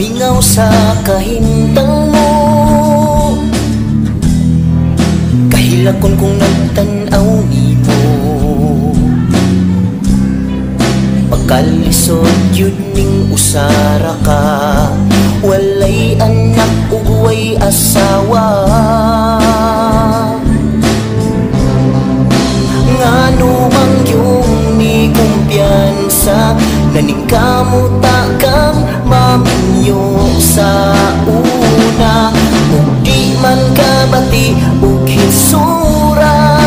Kamingaw sa kahimtang mo, kahilakon kung nagtan-aw nimo. Pagkalisod yun ning usara ka, walay anak ug way asawa. Ngano mang yung ni kumpiyansa, naningkamuta kang maminyo sa una. Ug di man kabati ug hitsura,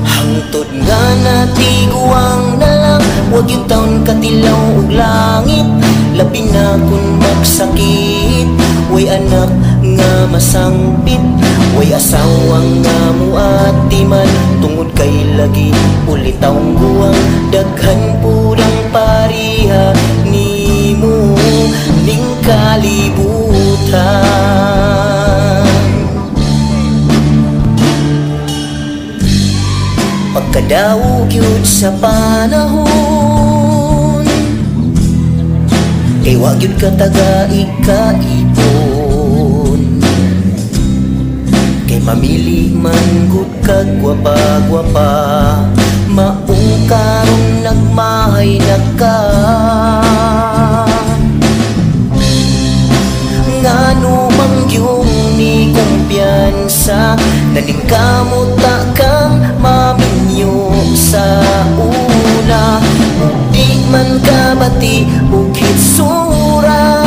hangtod nga natiguang na lang. Wag yung taon katilaw ug langit, labi na kun magsakit. Way anak nga masangpit, way asawa nga muati man. Tungod kay lagi ulitaw guwang, daghan pudang pariha nimo ning kalibutan. Pagkadaog yun sa panahon, kay wag yun ka taga ikaipon. Kay mamili man gud kag gwapa-gwapa, maong karon nagmahay na ka. Ngano mang yung ni kumpiyansa, naningkamuta kang maminyo sa una. Ug di man kabati ug hitsura.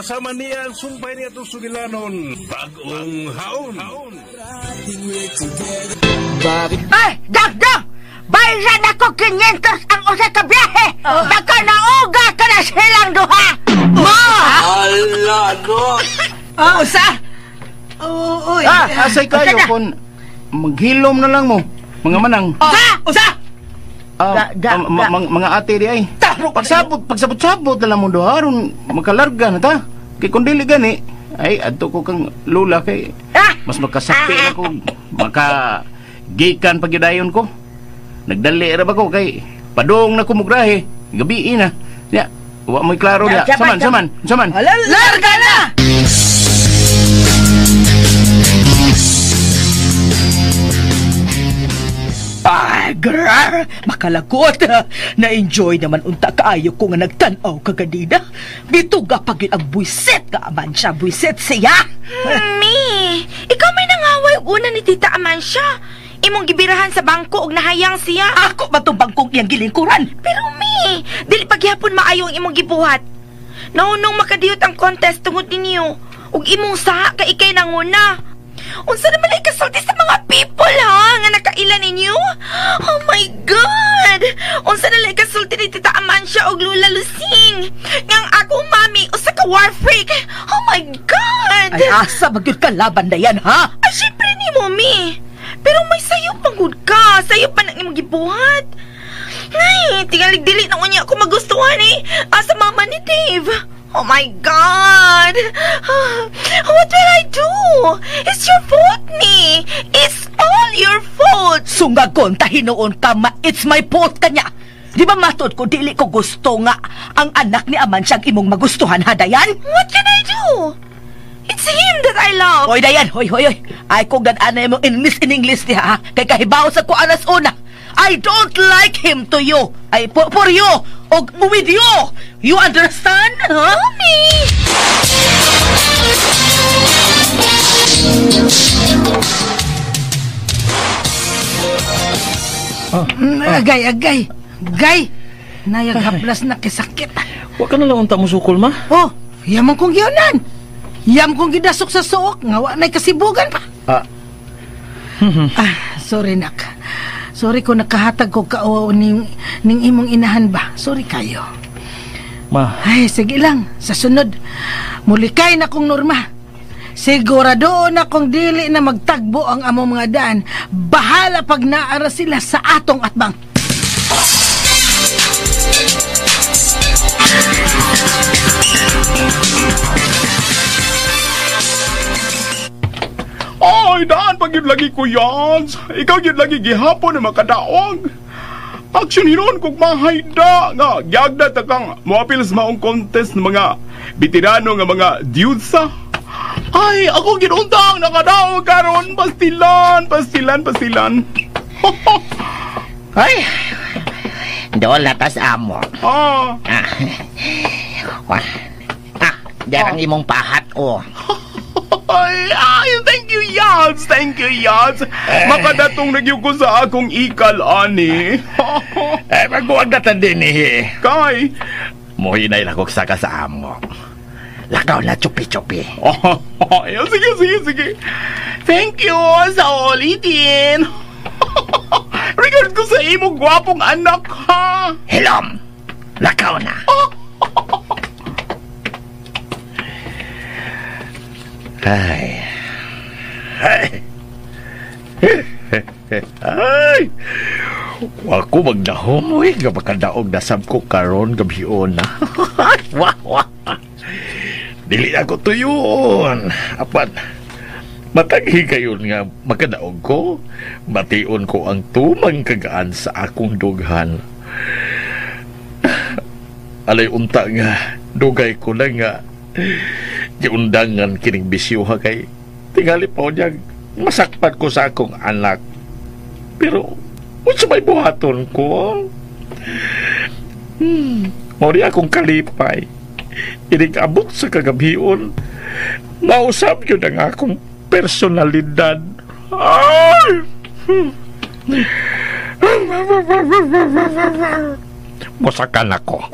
Kasama niya ang sumpay niya itong sugilanon, Bagong Haon. Ay, dagdag! Bayaran ako 500 ang usa ka biyahe! Baka nauga ka na silang duha! Ma! Ala, no! Usa! Uy! Asay kayo kung maghilom na lang mo, mga manang. Usa! Mga ate di ay. Pagsabot-sabot na lang mo doha, aron makalarga na ta. Kay kung dili gani, ay adto ko kang lula kay mas makasapi na ko, makagikan pagyudayon ko. Nagdali ra ba ko kay padung na ko mugrahe, gabi na. Ya, wa mo'y klaro diya. Saman, saman. Larga na! Ay, girl! Makalagot! Na-enjoy naman unta kaayo ko nga nagtan-aw kaganina. Bituga pag yun ang buwisit ka, Amansya. Buwisit siya! Mi, ikaw may nangaway una ni Tita Amansya. Imong gibirahan sa bangko og nahayang siya. Ako ba itong bangkong iyang gilingkuran? Pero mi, dili paghihapon maayo ang imong gibuhat. Naunong makadiyot ang contest tungod ninyo. Ug imong saha ka ikay nanguna. Unsa naman ay kasulti sa mga people ha nga nakaila ninyo? Oh my God! Unsa na lang kasulti ni Tita Amansya og Lula Lucing? Ngang akong mami usa ka war freak. Oh my God! Ay asa magyud ka laban na yan ha? Ay syempre ni mami. Pero may sayo pangud ka. Sayo pa nang imong gibuhat. Ay, tingalig dili na unya ako magustuhan eh. Asa mama ni Dave. Oh my God! What will I do? It's your fault, me. It's all your fault. Sungagon ta hinuon ka ma. It's my fault kanya. Di ba matod ko dili ko gusto nga ang anak ni Amansya ang imong magustuhan ha, Dayan? What can I do? It's him that I love. Hoy, Dayan, hoy, hoy, hoy. Ay kung dad-ana imong English in English diha ha. Kay kahibaw sa kuanas una. I don't like him to you. Ay, for you. Og with you. You understand? Huh? Mommy! Agay, agay. Gay. Nayaghaplas na kisakit. Wa ka na lang unta mo sukol, ma. Oh, yamang kong giunan. Yam kong gidasok sa suok nga wa na'y kasibugan pa. Ah, sorry nak. Sorry ko nakahatag ko kauaw ning imong inahan ba. Sorry kayo. Ma. Ay, sige lang. Sa sunod, mulikay na kong Norma. Sigurado na kong dili na magtagbo ang among mga daan. Bahala pag naara sila sa atong atbang. Ay, daan pag yun lagi ko yan. Ikaw yun lagi gihapon na makadaog. Action hinon kung mahayda nga. Gyagda ta kang moapil sa maong contest ng mga veterano nga mga dudes. Ay, ako ginuntang nakadaog karon. Pastilan, pastilan, pastilan. Ay, doon na tas amo. Ah. Ah, diyan ang imong pahat ko. Ay, ay, thank you, Yads. Thank you, Yads. Makadatong nagyo ko sa akong ikal, ani. Eh, magbuwag na tan din eh. Kay? Muhinay lang kong saka sa amo. Lakaw na, chupi-chupi. Oh, sige, sige, sige. Thank you sa ulitin. Regard ko sa imong gwapong anak, ha? Hilom! Lakaw na. Ay. Ay. Ay. Wako magdahom, uy. Makadaog nasab ko karon gabion na. Wah, wah. Dili ako tuyon. Apan, mataghi kayon nga makadaog ko. Bation ko ang tumang kagaan sa akong dughan. Alay unta nga, dugay ko na nga. Giundangan kining bisyo ha kay tingali pa niya masakpan ko sa akong anak. Pero unsa may buhaton ko? Mao ni akong kalipay. Inig abot sa kagabion, mausap yun ang akong personalidad. Ay! Musakan ako.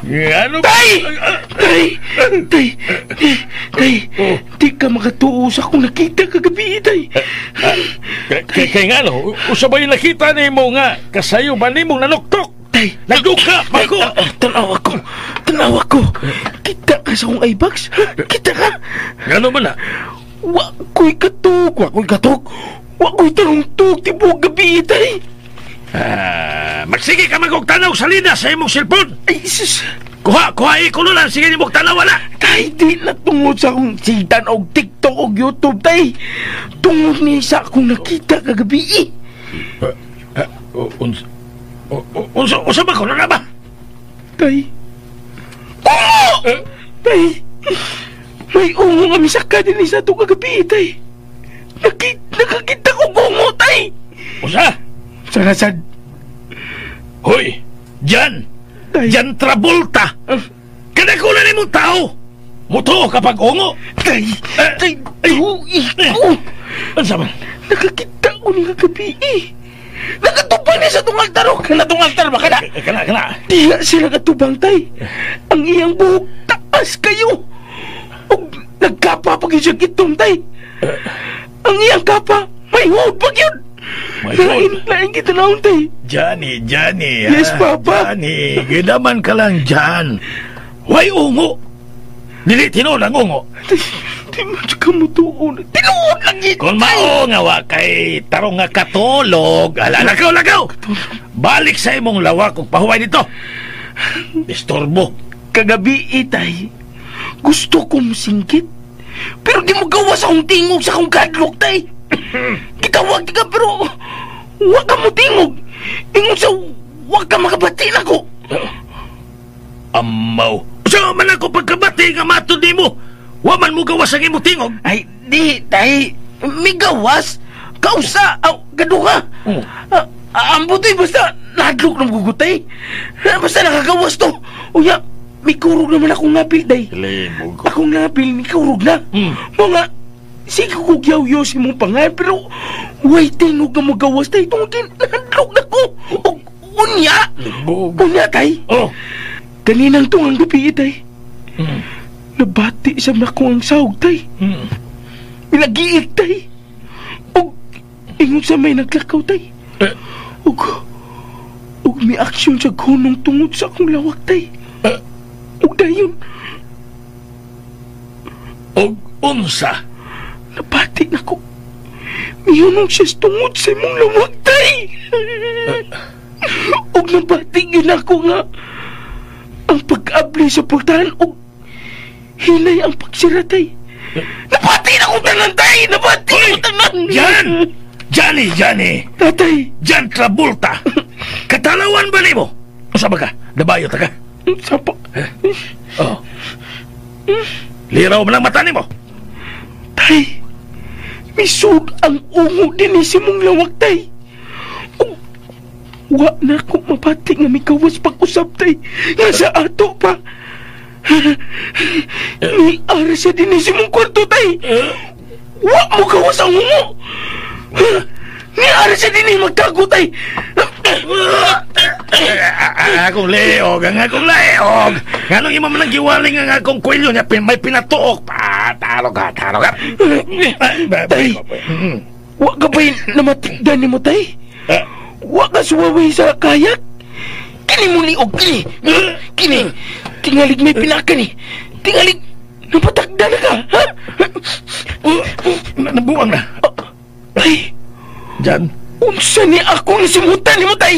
Ano ba? Tay! Tay! Tay! Tay! Di ka makatuo sa akong nakita kagabi, tay. Kaya nga, no? Usa ba yung nakita ni mo nga? Kasayo ba ni mong nanuktok? Tay! Nagduka! Bago! Tanawa ko! Tanawa ko! Kita ka sa akong eyebags? Kita ka? Gano man na? Wa ko'y katog! Wa ko'y katog! Wa ko'y tarungtog tibok gabi, tay! Magsige ka magugtanaw sa lina sa imong cellphone! Ay, sus! Kuha, kuha, ikulo lang! Sige ni mong tanaw, wala! Tay, di na tungod sa akong sitan og TikTok og YouTube, tay! Tungod ni sa akong nakita kagabi, eh! Unsa ba ko na ba? Tay! Oh! Tay! May ungo nga misaka din sa itong kagabi, tay! Nakakita ko gungo, tay! Unsa? Sana sad. Hoy! Diyan! Diyan Travolta! Kanakulan ni mong tao! Muto kapag ungo! Tay! Tay! Tuig ko! Unsa man? Nakakita ko ni kagabi, eh! Nakatubang niya sa itong altar! Kanatong altar ba? Kana? Kana, kana! Diya sila katubang, tay! Ang iyang buhok taas kayo! Og nagkapa pag yun siya gitom, tay! Ang iyang kapa, may hood pag yun! Lain, lain kita naon, tay! Johnny, Johnny! Yes, Papa! Johnny, ginaman ka lang dyan! Way ungo! Dili tinuod ang ungo! Di man ka mutuon. Tinuod lang yun! Kung mao nga wa kay tarong nga katulog, ala, lagaw, lagaw! Balik sa imong lawak kung pahuway dito! Disturbo! Kagabi, itay, gusto kong singkit. Pero di mo gawa sa akong tingog sa akong kadlok, tay! Gitawag ka pero wa ka mo tingog. Ingon sa wa ka makabati na ko. Amaw. Sa man ako pagkabati nga matod nimo. Wa man mo gawas ang imong tingog. Ay, di, tay. Migawas? Kausa, aw, kaduha. Oh. Ambutoy, basta nahadlok ng gugutay. Basta nakagawas to. Uya, may kurog naman akong napil, day. Libog. Akong napil, may kurog na. Mga, sige ko gyaw-yaw si mong pangalan, pero way tingog na magawas, tay. Tungod din, nahadlok na ko. O, unya. Libog. Unya, tay. Oh. Kaninang tungang gabi, tay. Nabati sa nako ang sahog, tay. Minagiig, tay. Og ingon sa may naglakaw, tay. Og may aksyon sa gunong tungod sa akong lawak, tay. Og dayon. Og unsa? Nabati nako. Miyunong siya tungod sa imong lawak, tay. Og nabati yun ako nga ang pag-abli sa portahan og hinay ang pagsira, tay. Nabati na akong tanan, tay! Nabati na akong tanan! Jan! Johnny, Johnny! Tatay! Jan Trabulta! Katalawan ba nimo? Usa ba ka? Dabayo ta ka? Sapa. Oh. Liraw man ang mata nimo. Tay! Misud ang ungo din si mong lawak, tay. Wa na ko mabati nga mikawas pag-usap, tay. Nga sa ato pa. May ara siya din si mong kwarto, tay. Wa mo kawas ang ungo. Ni ara siya din magtago, tay. Akong leog, ang akong leog. Nganong imo man ang giwaling ang akong kwelyo niya, may pinatuok. Talo ka, talo ka. Tay, wa ka ba'y namatigdan ni mo, tay? Wa ka suwaway sa kayak? Kini mo liog, kini. Kini, tingalig may pinaka ni. Tingalig, napatakda na ka, ha? Nabuang na. Ay, Jan. Unsa ni akong nasimutan ni mo, tay?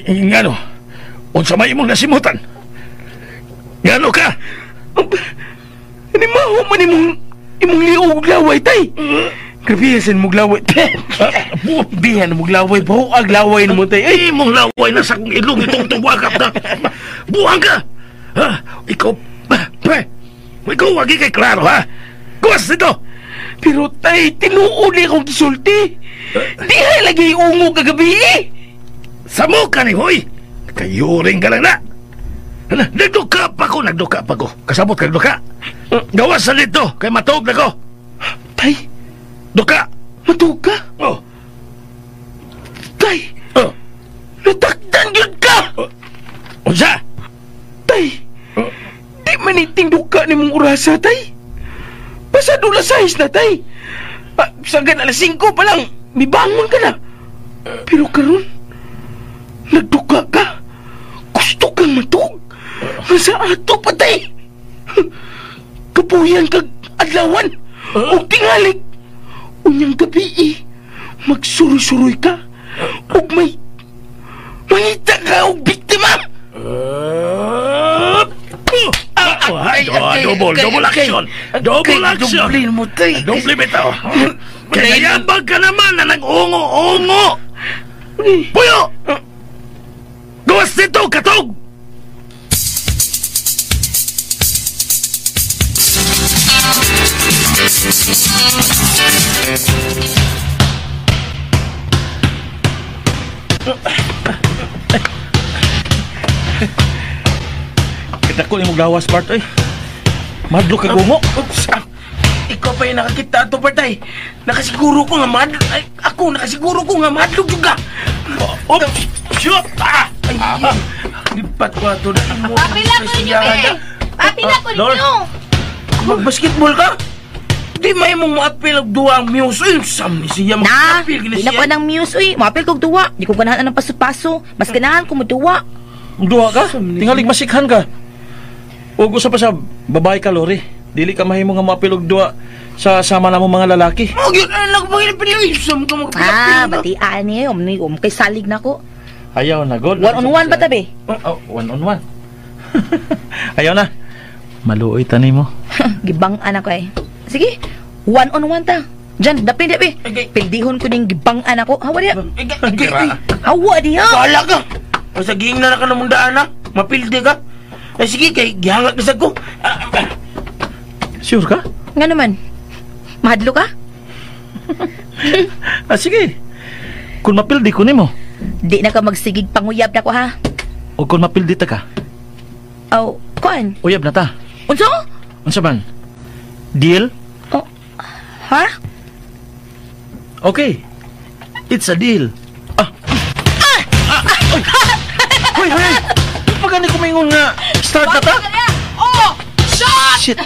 Ngano? Unsa may imong nasimutan? Ngano ka? Ni maho man imong liog laway, tay. Grabe yan mong laway. Bihan mong laway. Buag laway na mo, tay. Ay, imong laway na sa akong ilong itong tuwagap na. Buang ka! Ha? Ikaw, pre, ikaw wagi kay klaro, ha? Kuwas dito! Pero tay, tinuod ni akong gisulti. Di hay lagi ungo kagabi eh. Samo ka ni hoy! Kayuring ka lang na! Nagduka pa ko, nagduka pa ko. Kasabot ka, nagduka. Gawas sa dito, kay matuog na ko. Tay! Duka! Matuog ka? Oh. Tay! Oh. Natakdan yun ka! Oh. Unsa? Tay! Oh. Di man iting duka ni mong orasa, tay! Pasado alas 6 na, tay! Sagan alas 5 pa lang, mibangon ka na! Pero karon, nagduka ka! Gusto kang matuog! Nasa ato pa, tay! Kapuyan kag adlawan! Og tingalig! Unyang gabi, magsuroy-suroy ka! Og may mangita ka og biktima! Double, double action! Double action! Doble mo, tay! Doble bitaw! Kaya yabag ka naman na nag-ungo-ungo! Puyo! Gawas dito, katog! Kita ko ni mong lawas, Bart, eh. Madlo ka gungo. Oops, ikaw pa yung nakakita ato, Bart, ay. Nakasiguro ko nga madlo. Ay, ako, nakasiguro ko nga madlo juga. Oops! Shoot! Ah! Ay, lipat ko ato na imo. Papila ko ninyo, be! Papila ko ninyo! Mag-basketball ka? Di may mong maapil og duwa ang muse. Uy, sam ni siya Na, mag-apil. di na ko ng muse, uy. Maapil kog duwa. Di ko ganahan ng paso-paso. Mas ganahan ko mo duwa. Duwa ka? Tingalig masikhan ka. O gusto pa sa babae ka, Lori. Dili ka mahimo nga maapil og duwa sa sama na mo mga lalaki. Oh, yun, anak, pangilipin. Sam ka mag-apil. Ah, batian niyo. Kay salig na ko. Ayaw na, God. 1 on 1 ba tabi? Oh, 1 on 1. Ayaw na. Maluoy tani mo. Gibang-an ako eh. Sige, 1 on 1 ta. Diyan, dapin dapi. Pildihon ko ning gibang-an ako. Hawa diya. Hawa diya. Bahala ka. Basta giing na ka na mong daan ha. Mapildi ka. Ay, sige, kay gihangak na ko. Sure ka? Nga naman. Mahadlo ka? Sige. Kung mapildi ko nimo. Di na ka magsigig panguyab na ko, ha? O kung mapildi ta ka? Aw, kuan? Uyab na ta. Unsa? Unsa man? Deal? Oh, ha? Okay. It's a deal. Ah! Ah! Ah! Hoy, hoy! Pagani ko maingon nga start na ta? Oh! Shot! Shit!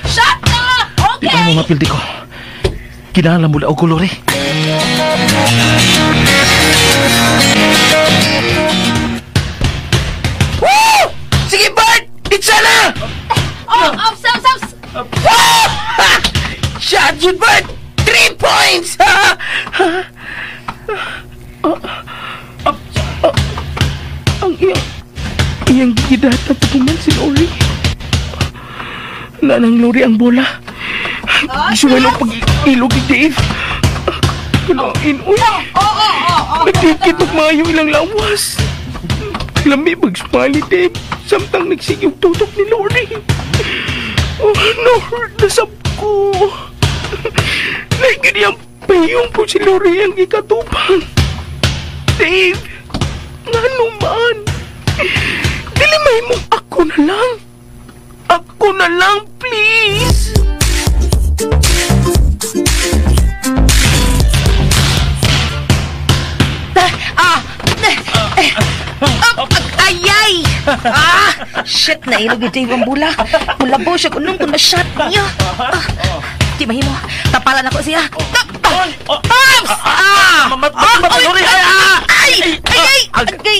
Shot na! Okay! Di ba mo mapildi ko? Kinahanglan mo na og kolor eh. Woo! Sige, Bart! It's na! Oh, ups, ups, ups! Woo! Shot yun, Bart! 3 points! Ang iyang gigidata tukuman si Lori. Nanang Lori ang bola. Gisuwelo pag-ilog ni Dave. Kalain, uy. Nagdikit og maayo ilang lawas. Lami mag-smiley, Dave. Samtang nagsigig tutok ni Lori. Oh, no, nasab ko. Naigin niyang payong po si Lori ang ikatupang. Dave, ngano man? Dili mahimong ako na lang. Ako na lang, please. Ayay! Ah! Shit, nailog ni Dave ang bula. Mulabaw siya kung nung kung na-shot niya. Di mahimo. Tapalan ako siya. Ops! Ah! Ay! Ay! Ay! Ay! Ay!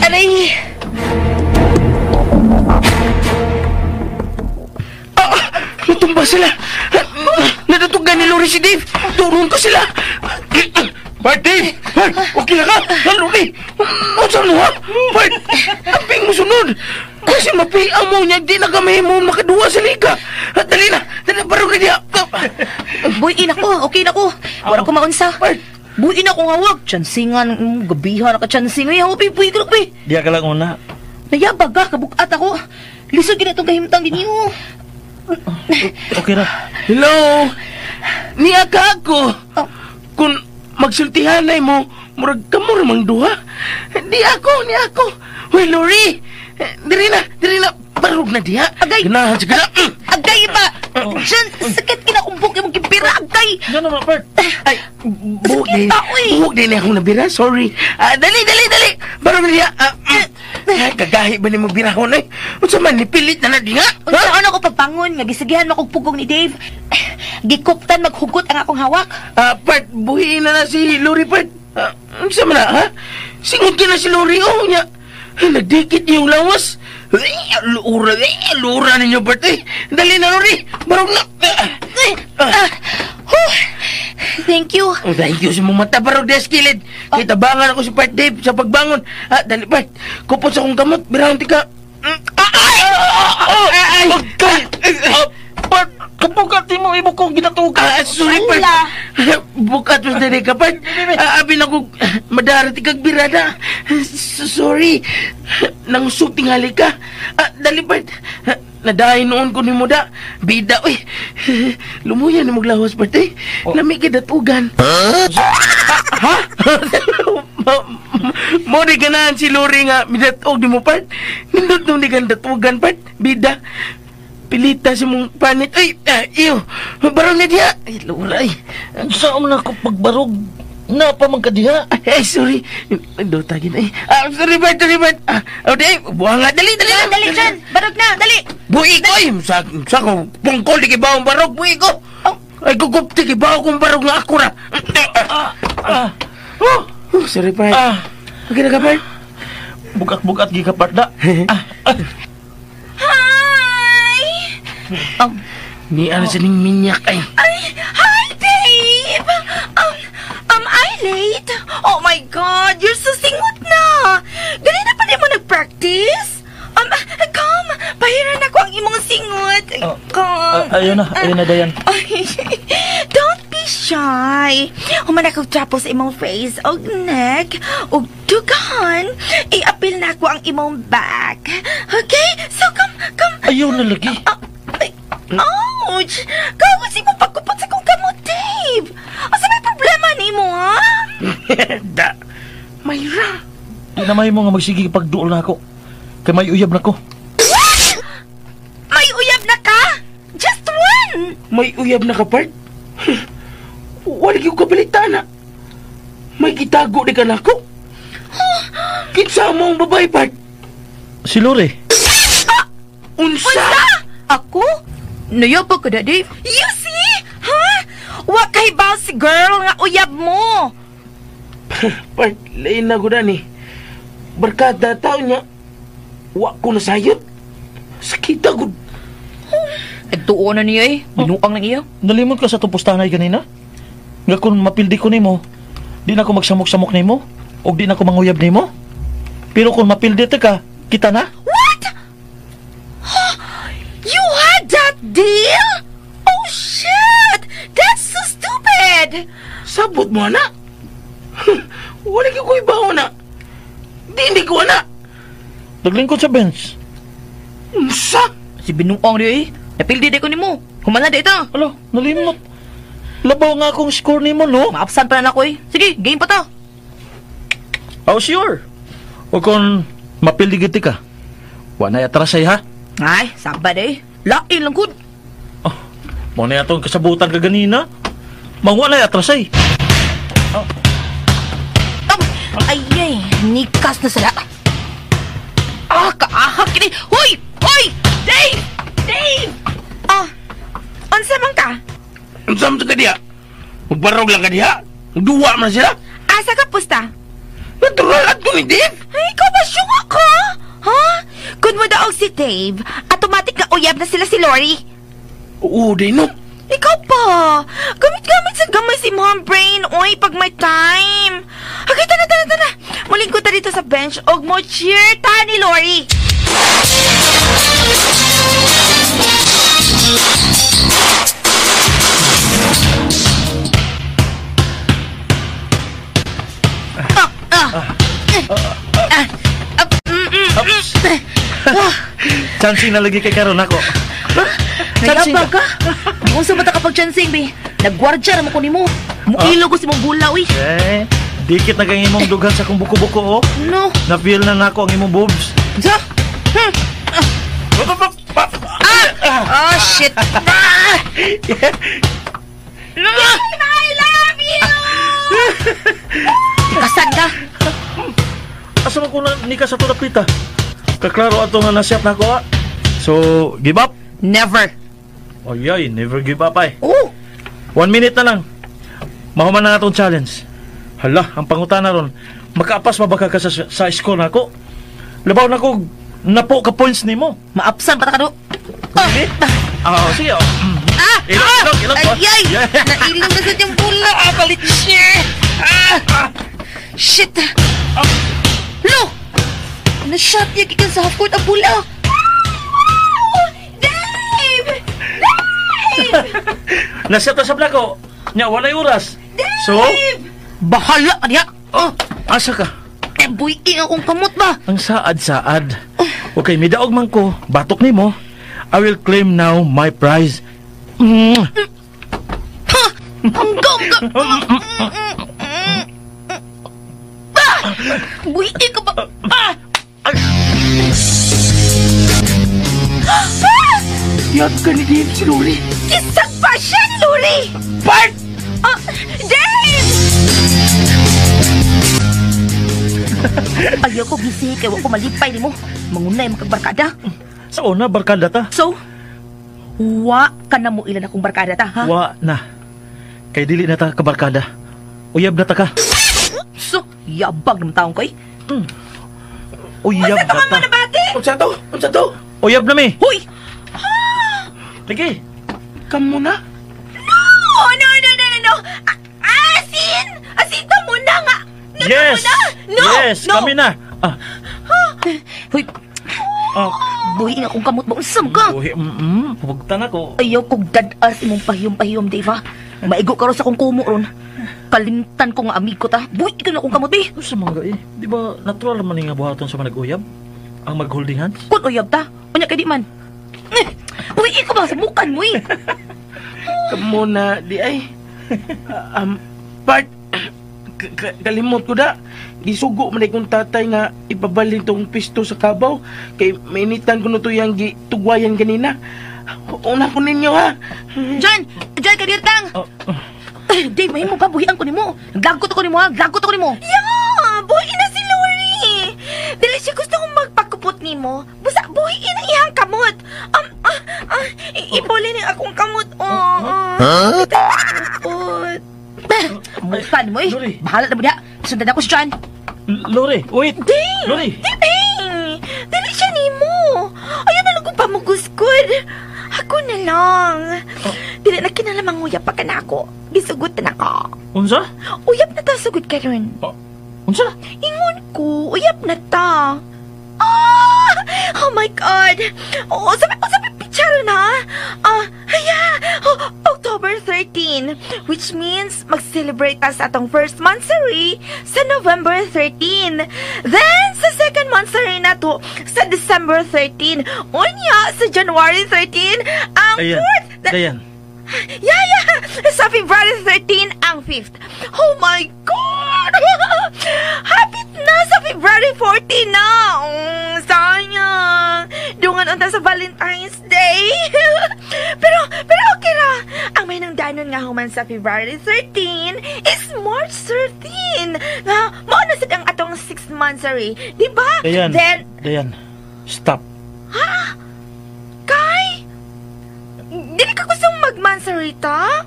Aray! Natumba sila! Natutugan ni Lori si Dave! Turun ko sila! Bart, Dave! Bart, okay na ka! Lori! Unsa mo ha? Bart, amping mo sunod! Kasi mapiang mo niya, di na kami mo makaduwa sa liga! Dali na! Dali na, barog na diya! Buhin ako! Okay na ko! Wala ko maunsa! Bart! Buhin ako nga wag! Chansingan! Gabihan ka chansing! Ay, hopi, buhin ko na ko eh! Diya ka lang una. Nayabag ka! Kabukat ako! Lisod ka na itong kahimtang ninyo! Okay ra. Hello! Niya ka ako! Kung magsultihanay mo, murag ka mo ramang duha. Di ako, ni ako. Hoy, Lori! Diri na. Barog na diha. Agay! Ganahan siya gana. Agay ba? Diyan, sakit kinakumbok yung kibira. Agay! Gano'n na, Bert? Ay, buhok din. Buhok din akong nabira. Sorry. Dali, dali, dali. Barog na diha. Kagahi ba ni mo birahon eh? Unsa man, nipilit na na diha? Unsa ano ko pagbangon? Nga gisigihan makugpugong ni Dave. Gikuptan maghugot ang akong hawak. Part, buhiin na na si Lori, Part. Unsa man na, ha? Singot ka na si Lori, oh, niya. Nagdikit niyong lawas. Lura, lura ninyo, Bert, eh. Dali na, Lori. Barog na. Thank you. Oh, thank you sa mong mata, barog des kilid. Kay tabangan ako si Part Dave sa pagbangon. Dali, Part. Kupot sa akong kamot. Birahon tika. Ay! Ay! Part, kapugati mo, imo kong ginatugan. Sorry, Part. Bukat mo dali ka, Part. Abi na ko, madarating kag birada. Sorry. Nangusog tingali ka. Dali, Part. Nadahin noon ko ni mo da. Bida, uy. Lumuya ni maglawas, Part, eh. Lami ka datugan. Ha? Mo di ganahan si Lori nga midatog di mo, Part. Nindot nung di ka datugan, Part. Bida. Pilita si mong panit. Ay, iyo. Barog na diha. Ay, lura, ay. Saan mo na ako pagbarog? Napa man ka diha? Ay, sorry. Dota gin, ay. Sorry, Bert, sorry, Bert. Oh, di. Buha nga. Dali, dali. Dali, dyan. Barog na, dali. Buhi ko, ay. Sa ko, pungkol, di kibaw ang barog. Buhi ko. Ay, gugupti, kibaw kong barog nga ako na. Oh, sorry, Bert. Okay na ka, Bert? Bugat-bugat, gi ka, Bert, da. Hi! Ni ano sa ning minyak, ay. Ay, hi, babe! Am I late? Oh my God, you're so singot na! Dali na pa rin mo nag-practice? Come, pahiran ako ang imong singot. Come. Ayun na, Dayan. Ay, don't be shy. Chay. Human ako trapo sa imong face og neck og dugahan. I-apil na ako ang imong back. Okay? So come, come. Ayaw na lagi. Ay, ouch! Kawas mo pagkupot sa kong kamot, Dave. Asa may problema nimo, ha? Da. Mayra. Di na may mo nga magsige pagduol na ako. Kay may uyab na ko. What? May uyab na ka? Just one! May uyab na ka, Part? Wala yung kabalita na. May gitago di ka na ako. Kinsa mo ang babae, Part? Si Lore. Unsa? Unsa? Ako? Nayabag ka na, Dave? You see? Ha? Wa kay boss girl nga uyab mo. Part, lain na ko na ni. Barkada tao niya. Wa ko nasayod. Sakita ko. Nagtuo na niya eh. Binuang lang iya. Nalimot ka sa itong pustanay ganina? Nga kung mapildi ko nimo, di na ko magsamok-samok nimo, o di na ko manguyab nimo. Pero kung mapildi ta ka, kita na. What? You had that deal? Oh shit! That's so stupid! Sabot mo, anak. Wala ko ibaw na. Di ko, anak. Naglingkod sa bench. Unsa? Si binuang niya eh. Napildi di ko nimo. Humana di ito. Alo, nalimot. Labaw nga akong score nimo, no? Maabsan pa na ako eh. Sige, game pa ta. Oh, sure. O kung mapildi giti ka, wa na atrasay ha? Ay, sabad eh. Lain lang gud. Oh, mo na atong kasabutan ka ganina. Mangwa na atrasay. Ay, ay, nikas na sila. Ah, kaahak kini. Hoy! Hoy! Dave! Dave! Oh, unsa man ka? Unsa man ka diha? Magbarog lang ka diha? Duwa man sila? Asa ka pusta? Natural ato ni Dave? Ay, ikaw ba syunga ka? Ha? Kung mo daog si Dave, automatic na uyab na sila si Lori. Oo, di no. Ikaw pa. Gamit-gamit sa gamay si mom brain, oy, pag may time. Okay, tana, tana, tana. Muling ko ta dito sa bench, og mo cheer ta ni Lori. Chancing na lagi kay karon ako. Chancing Nagabag ka? Unsa ba ta kapag chancing, be? Nagwardya ra mo ko nimo. Muilog ko si mong bula, uy. Eh, dikit na kang imong dughan sa kong buko-buko, oh. No. Na-feel na nako ang imong boobs. Sa? Ah! Oh, shit. Ah! I love you! Kasan ka? Asa man ko na ni ka sa tulapita? Kaklaro ato nga nasiap na ako, ah. So, give up? Never. Oy, never give up, ay. Oh! 1 minute na lang. Mahuman na nga itong challenge. Hala, ang pangutana ron. Makaapas pa ba ka sa score na ako? Labaw na ko, napo ka points nimo. Maapsan pa ta ka do. Sige. Ah, sige. Oh. Ah! Ilog, ilog, ilog. Ay, ay! Yeah. Nailog na sa tiyong bula. Ah, palit share. Ah! Shit! Lo! Na-shot niya gikan sa half-court ang bula. Dave! Dave! Nasiap na sa blako. Nya, walay oras. Dave! So? Bahala ka niya. Oh, asa ka? Eh, buiing akong kamot ba? Ang saad-saad. Okay, midaog man ko. Batok nimo. I will claim now my prize. Mm. Ha! Ang gam ka! Ah! Buiing ka ba? Ah! Yat ka ni Dave si Lori. Kisag pa siya ni Lori! Part! Ah, Dave! Ayaw ko gisi kay wa ko malipay nimo. Mangunay makagbarkada. Sa una, barkada ta. So, wa ka na mo ilan akong barkada ta, ha? Wa na. Kay dili na ta kabarkada. Uyab na ta ka. So, yabag naman taong ko eh. Uyab na ta. Unsa to? Unsa to? Uyab na mi. Hoy! Lagi. Kamu na? No! No, no, no, no, no! Asin! Asin ta muna nga! Yes! Na. No! Yes, no. kami na. Ah, Hoy, ah. buhiin akong kamot ba? Unsa man ka? Buhi, pugtan ako. Ayaw kog dad-as imong pahiyom-pahiyom, Dave, ha? Maigo ka ron sa akong kumo ron. Kalimtan ko nga amigo ta. Buhi ka na akong kamot eh. Ano sa mga eh? Di ba natural man nga buhaton sa mga nag-uyab? Ang mag-holding hands? Kun uyab ta. Unya kay di man. Eh, buhi ko ba sa mukan mo eh. Kamo na di ay. Part kalimot ko da. Gisugo man kong tatay nga ipabalhin tong pisto sa kabaw kay mainitan ko no to yang gitugwayan kanina. Una ko ninyo ha. John, John kadirtang. Oh, Dave, mahimo ba buhian ko nimo? Naglagot ako nimo ha, naglagot ako nimo. Yeah, buhi na si Lori. Dili siya gusto kong magpakupot nimo. Busa buhi na iyang kamot. Ipuli ni akong kamot. Oh, huh? Kupot. Mukan mo eh. Lori. Bahala na mo diha. Sundan ako si John. Lori, wait! Ding! Lori! Ding! Dili siya nimo. Ayaw na lang kong pamuguskod. Ako na lang. Dili na kinalamang uyap pa ka na ako. Gisugot na ka. Unsa? Uyap na ta sugod karon. Unsa? Ingon ko, uyap na ta. Ah! Oh my God! Oo, sabi picture na. Yeah! Oh, October 13, which means mag-celebrate ta sa atong first monthsary sa November 13. Then, sa second monthsary na to, sa December 13. Unya, sa January 13, ang Dayan. fourth. Dayan. Yeah, yeah! Sa February 13, ang fifth. Oh my God! Hapit na sa February 14 na! Sayang! Dungan unta sa Valentine's Day! pero okay ra! Ang may nang danon nga human sa February 13 is March 13! Nga, mao na sad ang atong 6 monthsary. Di ba? Dayan. Then, Dayan. Stop. Ha? Kay? Dili ka gustong mag-monthsary ta?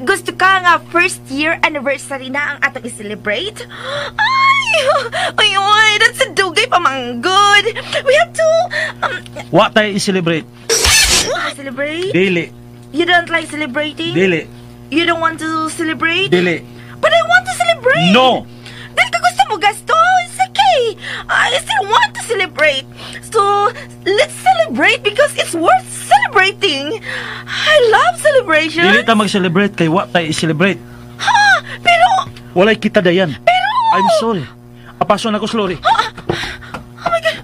Gusto ka nga first year anniversary na ang atong i-celebrate? Ay! Ay, ay! That's a dugay pa manggod! We have to... Wa tayo i-celebrate. Celebrate? Dili. You don't like celebrating? Dili. You don't want to celebrate? Dili. But I want to celebrate! No! Dili ka gusto mo gasto? It's okay! I still want to celebrate! So, let's celebrate because it's worth celebrating! I love celebration! Dili ta mag-celebrate kay wa tayo i-celebrate. Ha? Pero... Walay kita, Dayan. Pero... I'm sorry. Apaso na ko, Lori. Oh my God!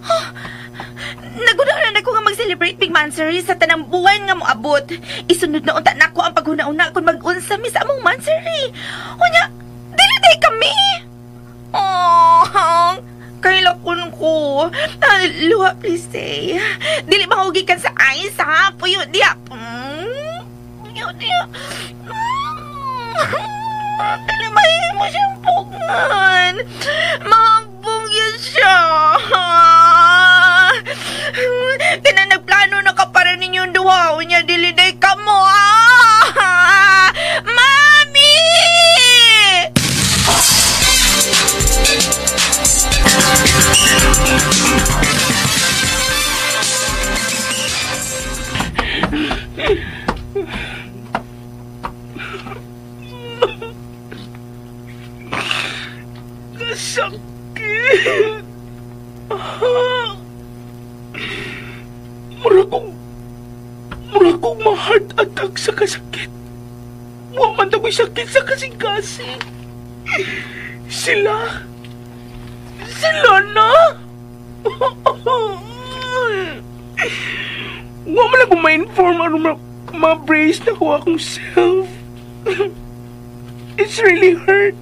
Oh, Naguna na ko nga mag-celebrate Big Mansary sa tanang buwan nga moabot. Isunod na unta nako ang paghuna-una kung mag-unsa mi sa among Mansary. Unya, dili day kami! Oh, kailakon ko. Luha, please say. Dili mahugi kan sa eyes, ha? Puyo, diya. Puyo, diya. Dili mahimo siyang pugngan. Mahagbong yun siya. Kaya nagplano na ka para ninyong duha. Unya, dili day ka mo. Ah! Mami! Sakit. Mura kong ma-heart attack sa kasakit. Wa man tako'y sakit sa kasing-kasing. Sila na. Wa man ako ma-inform ano ma-brace na ko akong self. It's really hurt.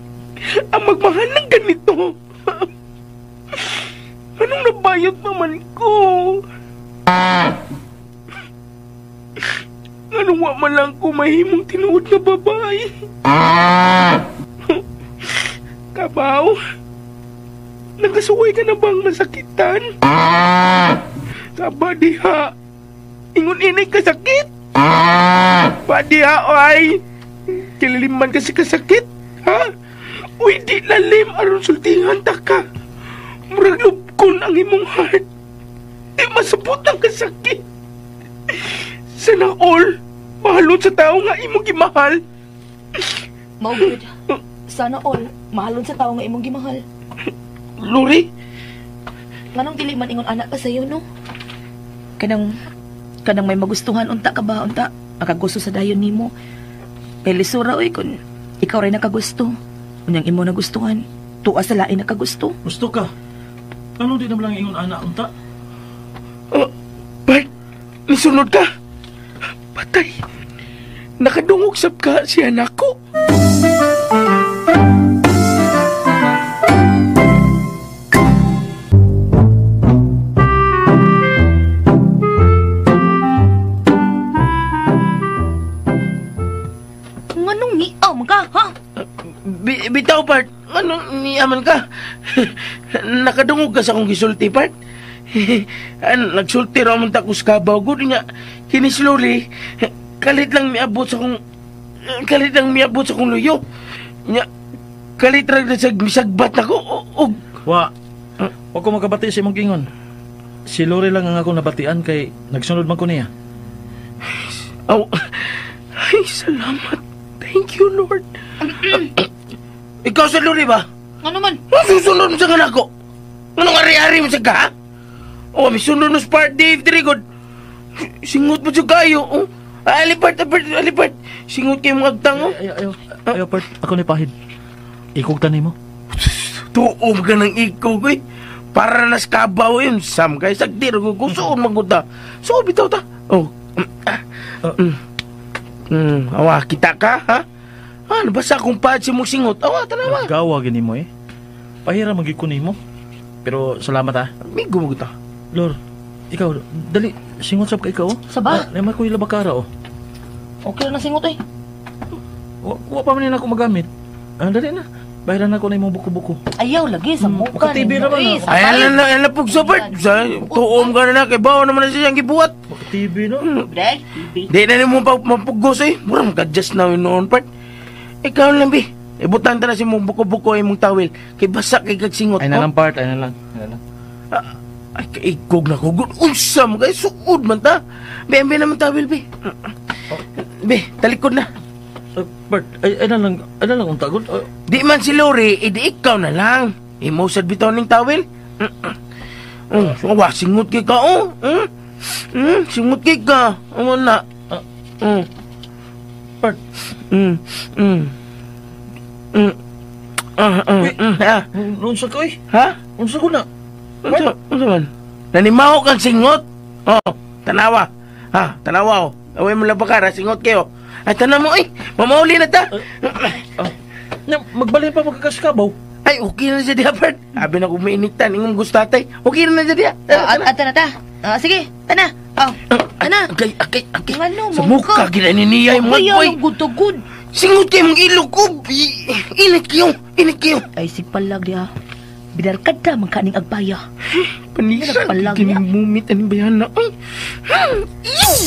Ang magmahal ng ganito. Anong nabayot naman ko? Anong wa man lang ko mahimong tinuod na babae? Kabaw, nakasuway ka na bang masakitan? Kaba diha, ingon inay kasakit? Ba diha, ay, kililiman kasi kasakit, ha? Uy, di lalim aron sultihan ta ka. Murag lubkon ang imong heart. Di masabot ang kasakit. Sana all, mahalon sa tao nga imong gimahal. Mao good. Sana all, mahalon sa tao nga imong gimahal. Lori? Nganong dili man ingon anak ka sayo, no? Kanang may magustuhan unta ka ba, unta, makagusto sa dayon nimo. Kay lisura oy kun ikaw ray nakagusto. Unyang imo nagustuhan. Tuwa sa lain nakagusto. Gusto ka. Ano di na lang ingon ana unta? Oh, Bart, nisunod ka. Patay. Nakadungog sab ka siya nako. Nganong niam ka, ha? Bitaw, Bart. Anong niaman ka? Nakadungog ka sa akong gisulti, Bart. Nagsulti ra man ta ko sa kabaw. Gud nga, kini si Lori, kalit lang miabot sa akong luyo. Nya, kalit ra sa misagbat nako. Og wa. Wa ko makabati sa imong gingon. Si Lori lang ang ako nabatian kay nagsunod man ko niya. Aw. Ay, salamat. Thank you, Lord. Ikaw sa Lori ba? Ano man? Masusunod mo sa kanako. Anong ari-ari mo sa ka? Oh, may sunod mo sa part Dave, diri good. Singot mo siya kayo. Oh. Alipart, alipart. Singot kayo mga agtang. Oh. Ayaw, Bart. Ako ni Pahid. Ikog tanin mo. Tuom ka ng ikog, eh. Para nas kabaw yun. Sam kay sagdir. Gusuon maguta. So, bitaw ta. Oh. Awa, kita ka, ha? Ah, nabasa akong pad si mong singot. Awa, tanawa. Gawa gini mo, eh. Pahira magikunin mo. Pero salamat, ha. Migo mo kita. Lor, ikaw, dali. Singot sab ka ikaw, oh. Saba? Naman ko ilabakara, oh. Okay na singot, eh. Wa pa man ako magamit. Dali na. Bahiran ako na imong buko-buko. Ayaw, lagi sa mukha. Maka-TV na ba na? Ayan na, pugso, Bert. Tuom ka na na. Kay bawa naman na siyang gibuhat. Maka-TV na. Brad, TV. Di na mo mapugos, eh. Mura, mag-adjust na yun noon, Bert. Ikaw lang, bi. Ibutan ta na si mong buko-buko ay mong tawil. Kay basa kay kagsingot. Ay na lang, Bart. Ay na lang. Ay, kaikog na ko. Unsa mo kay suod man ta. Be, be naman tawil, bi. Be, talikod na. Bert, ay na lang, unta gud. Di man si Lori, idi ikaw na lang. Imo sad bitaw ning tawil. Oh, wa singot kay ka, oh. Singot kay ka. Amo na. Bert. Unsa ka, oy? Ha? Unsa ko na? Unsa man? Nanimaho kang singot. Oh, tanawa. Ha, tanawa oh. Away mo labakara, singot kayo. Ay, tanan mo, eh. Mamauli na ta. Magbalhin pa magkakaskabaw. Ay, okay na siya diya, Bert. Sabi na kung mainitan, ingong gusto tatay. Okay na siya diya. Ata na ta. Sige, tana. Oh, tana. Akay, akay, akay. Sa mukha, ginaniniya yung mga boy. Ay, gutugod. Singot kayo mong ilog ko. Init kayo, init kayo. Ay, sigpalag diya. Bidarkad ta, magkaning agbaya. Panisan, kinimumit ang bayana. Ay, ew!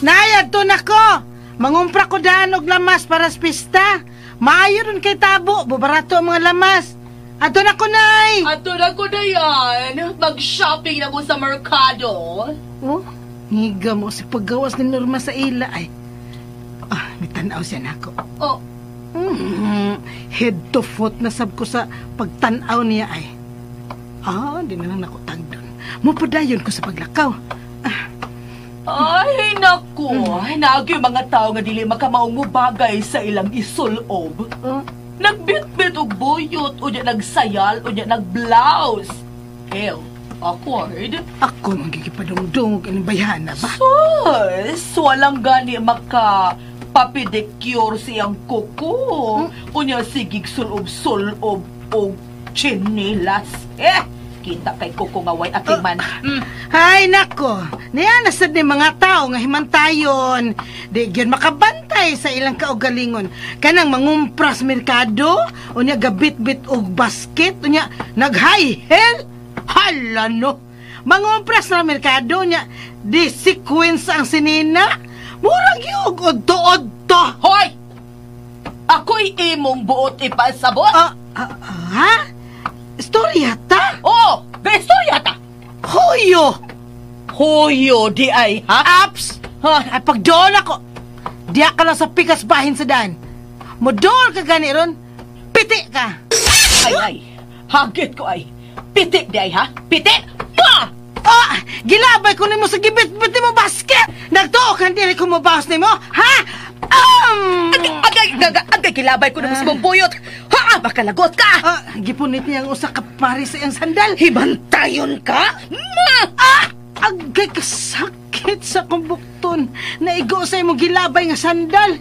Nay, adto na ko. Mangumpra ko daan og lamas para sa pista. Maayo ron kay tabo, bubarato ang mga lamas. Adto na ko, Nay. Adto na ko, Dayan. Mag-shopping na ko sa merkado. Oh, ngiga mo si paggawas ni Norma sa ila ay. Ah, mitanaw siya nako. Oh. Head to foot na sab ko sa pagtanaw niya ay. Ah, di na lang nako tagdon. Mupadayon ko sa paglakaw. Ah. Ay, naku. Naagi yung mga tao nga dili makamaong mo bagay sa ilang isulob. Nagbitbit og buyot, unya nagsayal, unya nagblouse. Ew, awkward. Ako magigipadungdung og ining bayhana ba? Sus, walang gani maka papedicure siyang kuko. Unya sigig sulob-sulob og chinilas. Eh, kita kay kuko nga way aking man. Ay, nako. Niya nasad ni mga tao nga himantayon. Di gyud makabantay sa ilang kaugalingon. Kanang mangumpras merkado, unya gabitbit og basket, unya nag-high heel. Hala no. Mangumpras na merkado unya di sequence ang sinina. Murag yug odto-odto. Hoy! Ako'y imong buot ipasabot. Ha? Istorya ta? Oo! Istorya ta! Huyo! Huyo di ay, ha? Aps! Ha? Ay, pagdool ako, diya ka lang sa pikas bahin sa daan. Modool ka gani ron, piti ka! Ay, ay! Hagit ko ay! Piti di ay ha? Piti? Ma! Oh, gilabay ko nimo sa gibit-bit nimo basket. Nagtuo ka dili ko mobawas nimo, ha? Agay, agay, gilabay ko nimo sa mong buyot. Ha, makalagot ka. Ah, gipunit niya ang usa ka pari sa iyang sandal. Hibantayon ka? Ma! Ah, agay kasakit sa akong bukton. Naigo sa imong gilabay nga sandal.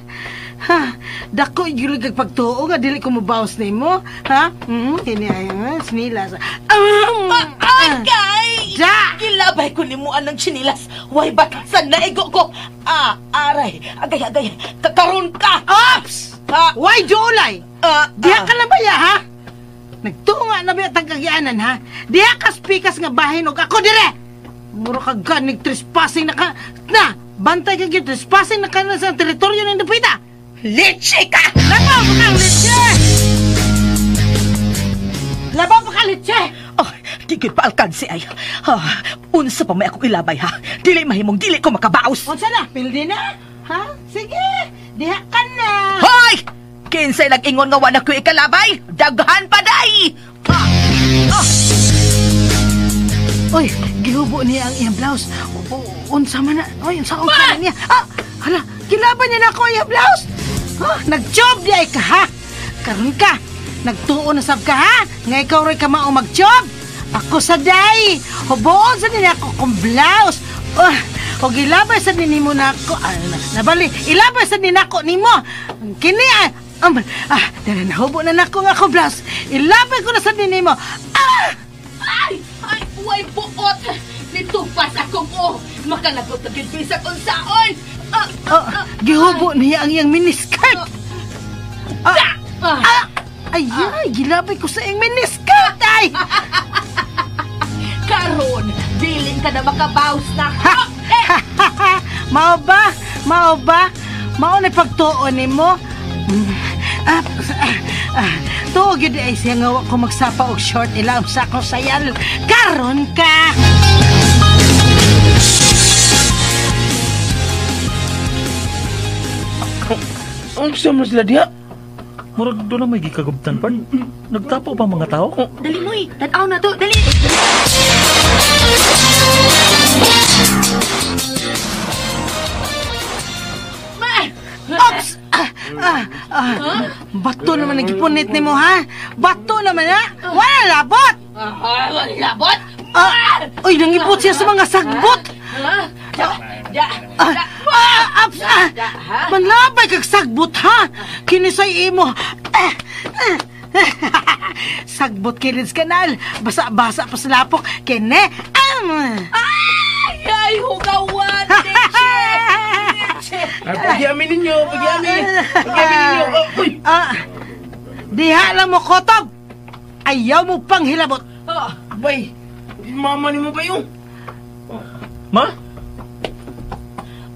Ha, dako gyud kag pagtuo nga dili ko mobawas nimo, ha? Kini ay sinilas. Agay! Da! Gilabay ko nimo anang chinilas. Way batasan naigo ko. Ah, aray. Agay, agay. Kakaron ka. Ops! Ha? Way juulay. Diha ka na baya, ha? Nagtunga na ba tagkagianan, ha? Diha ka spikas nga bahin og ako dire. Mura ka ganig trespassing na ka. Na, bantay ka gyud trespassing na ka na sa teritoryo ng Dupita. Leche ka! Labaw pa ka, leche! Labaw pa ka, leche! Oh, di gyud pa alkansi ay. Ah, unsa pa may akong ilabay ha? Dili mahimong dili ko makabaos. Unsa na? Pildi na? Ha? Sige, diha ka na. Hoy! Kinsay nag-ingon nga wala ko ikalabay? Daghan pa day! Ah! Ah! Oy, gihubo niya ang iyang blouse. Unsa man na? Oy, unsa ang kana niya? Ah, hala, gilaban niya na ako iyang blouse. Ha, nag-job di ay ka ha? Karon ka, nagtuo na sab ka ha? Nga ikaw rin ka mao mag-job? Ako sa day, huboon sa nila ako kong blouse. Oh, og ilabay sa nimo na ako. Ah, nabali, ilabay sa nina ko nimo. Kini ay, dala nahubo na nako nga ako blouse. Ilabay ko na sa nimo. Ah! Ay, ay, uway buot. Nitupas akong o. Makalagot na gyud bisag unsaon. Gihubo niya ang iyang miniskirt. Ay, gilabay ko sa iyang miniskirt, ay! Karon, dili ka na makabaws na. Mao ba? Mao ba? Mao na pagtuon nimo? Tuo gyud ay siya nga wa ko magsapa og short ilaw sa akong sayal. Karon ka! Unsa man sila diha? Murag doon na may gikagubtan pa. Nagtapo pa mga tao. Dali moy, tan-aw na to, dali. Ops! Bato naman ang gipunit nimo ha? Bato naman ha? Wala labot! Wala labot? Uy, nangipot siya sa mga sagbot! Manlabay kag sagbot ha? Kinisay imo. Sagbot kilid kanal. Basa-basa pa sa lapok. Kene. Ay, ay, hugawan! Leche! Pagyamin ninyo, pagyamin. Pagyamin ninyo. Uy! Diha lang mo, kotob! Ayaw mo pang hilabot. Bay, mama ni mo ba yun? Ma?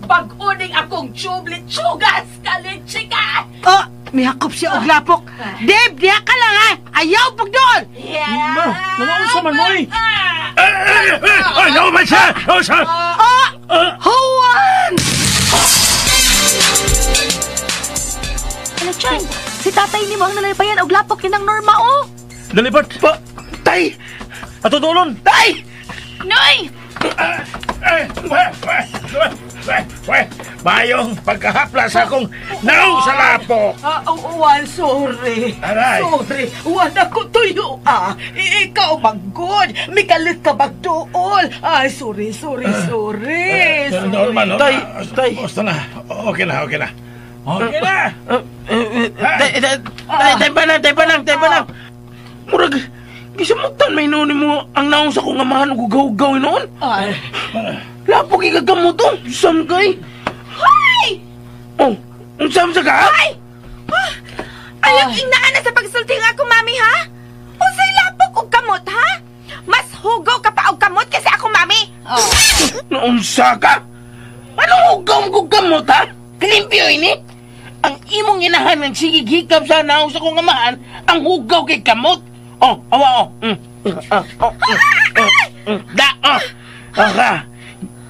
Pag-uning akong chubli chugas ka, leche ka! Oh, mihakop siya og lapok. Dave, diha ka lang ha! Ayaw pagdool! Ma, nangaunsa man mo eh! Ayaw man siya! Ayaw siya! Juan! Ano, Chan? Si tatay ni mo ang nalabayan og lapok ni nang Norma, oh! Dali, Bart! Pa, tay! Ato dolon! Tay! Noy! Mayong pagkahapla sa akong naong sa lapok. Juan, sorry. Aray. Sorry. Juan, ako tuyo, ah. Ikaw magod. Mikalit ka magduol. Ay, sorry, sorry, sorry. Sorry. Norma, Norma. Tay, tay. Basta na. Okay na, okay na. Okay na. Tay, tay, tay, tay pa lang, tay pa lang, tay pa lang. Murag, gisamutan may noon mo ang naong sa kong amahan ug hugaw-hugaw noon. Ay. Lapok ikagamot to. Sam kay. Hoy! Oh, unsam sa ka? Ay! Ayaw ingnaan na sa pagsulti nga ako, mami, ha? Unsay lapok og kamot, ha? Mas hugaw ka pa og kamot kasi ako, mami. Naunsa ka? Anong hugaw mo gamot, ha? Kalimpyo ini? Ang imong inahan ng sigigikap sa naong sa kong amahan, ang hugaw kay kamot. Oh, awa, oh. Oh, Da, oh. Aka,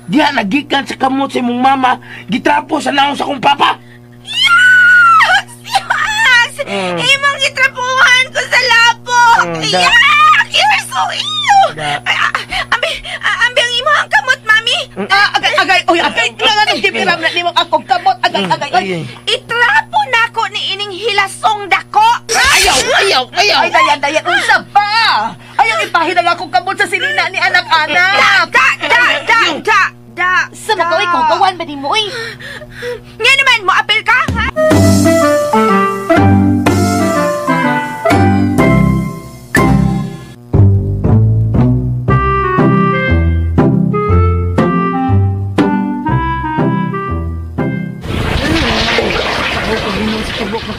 diha nagikan sa kamot sa imong mama, gitrapo sa naong sa kong papa. Yes! Yes! Imong gitrapuhan ko sa lapok! Yak! You're so Ako iyo. Ambi, ambi ang imong kamot, mami. Agay, agay, oy, agay, nga nang gipiram na nimong akong kamot, agay, agay, oy. Itrapo nako ni ining hilasong dako. Ayaw, ayaw, ayaw. Ay, dayan, dayan, unsa pa? Ayaw ipahin ang akong kamot sa silina ni anak-anak. Da, da, da, da, da. Sa mga ikaw, gawan ba ni mo, oy? Nga naman, mo apel ka, ha?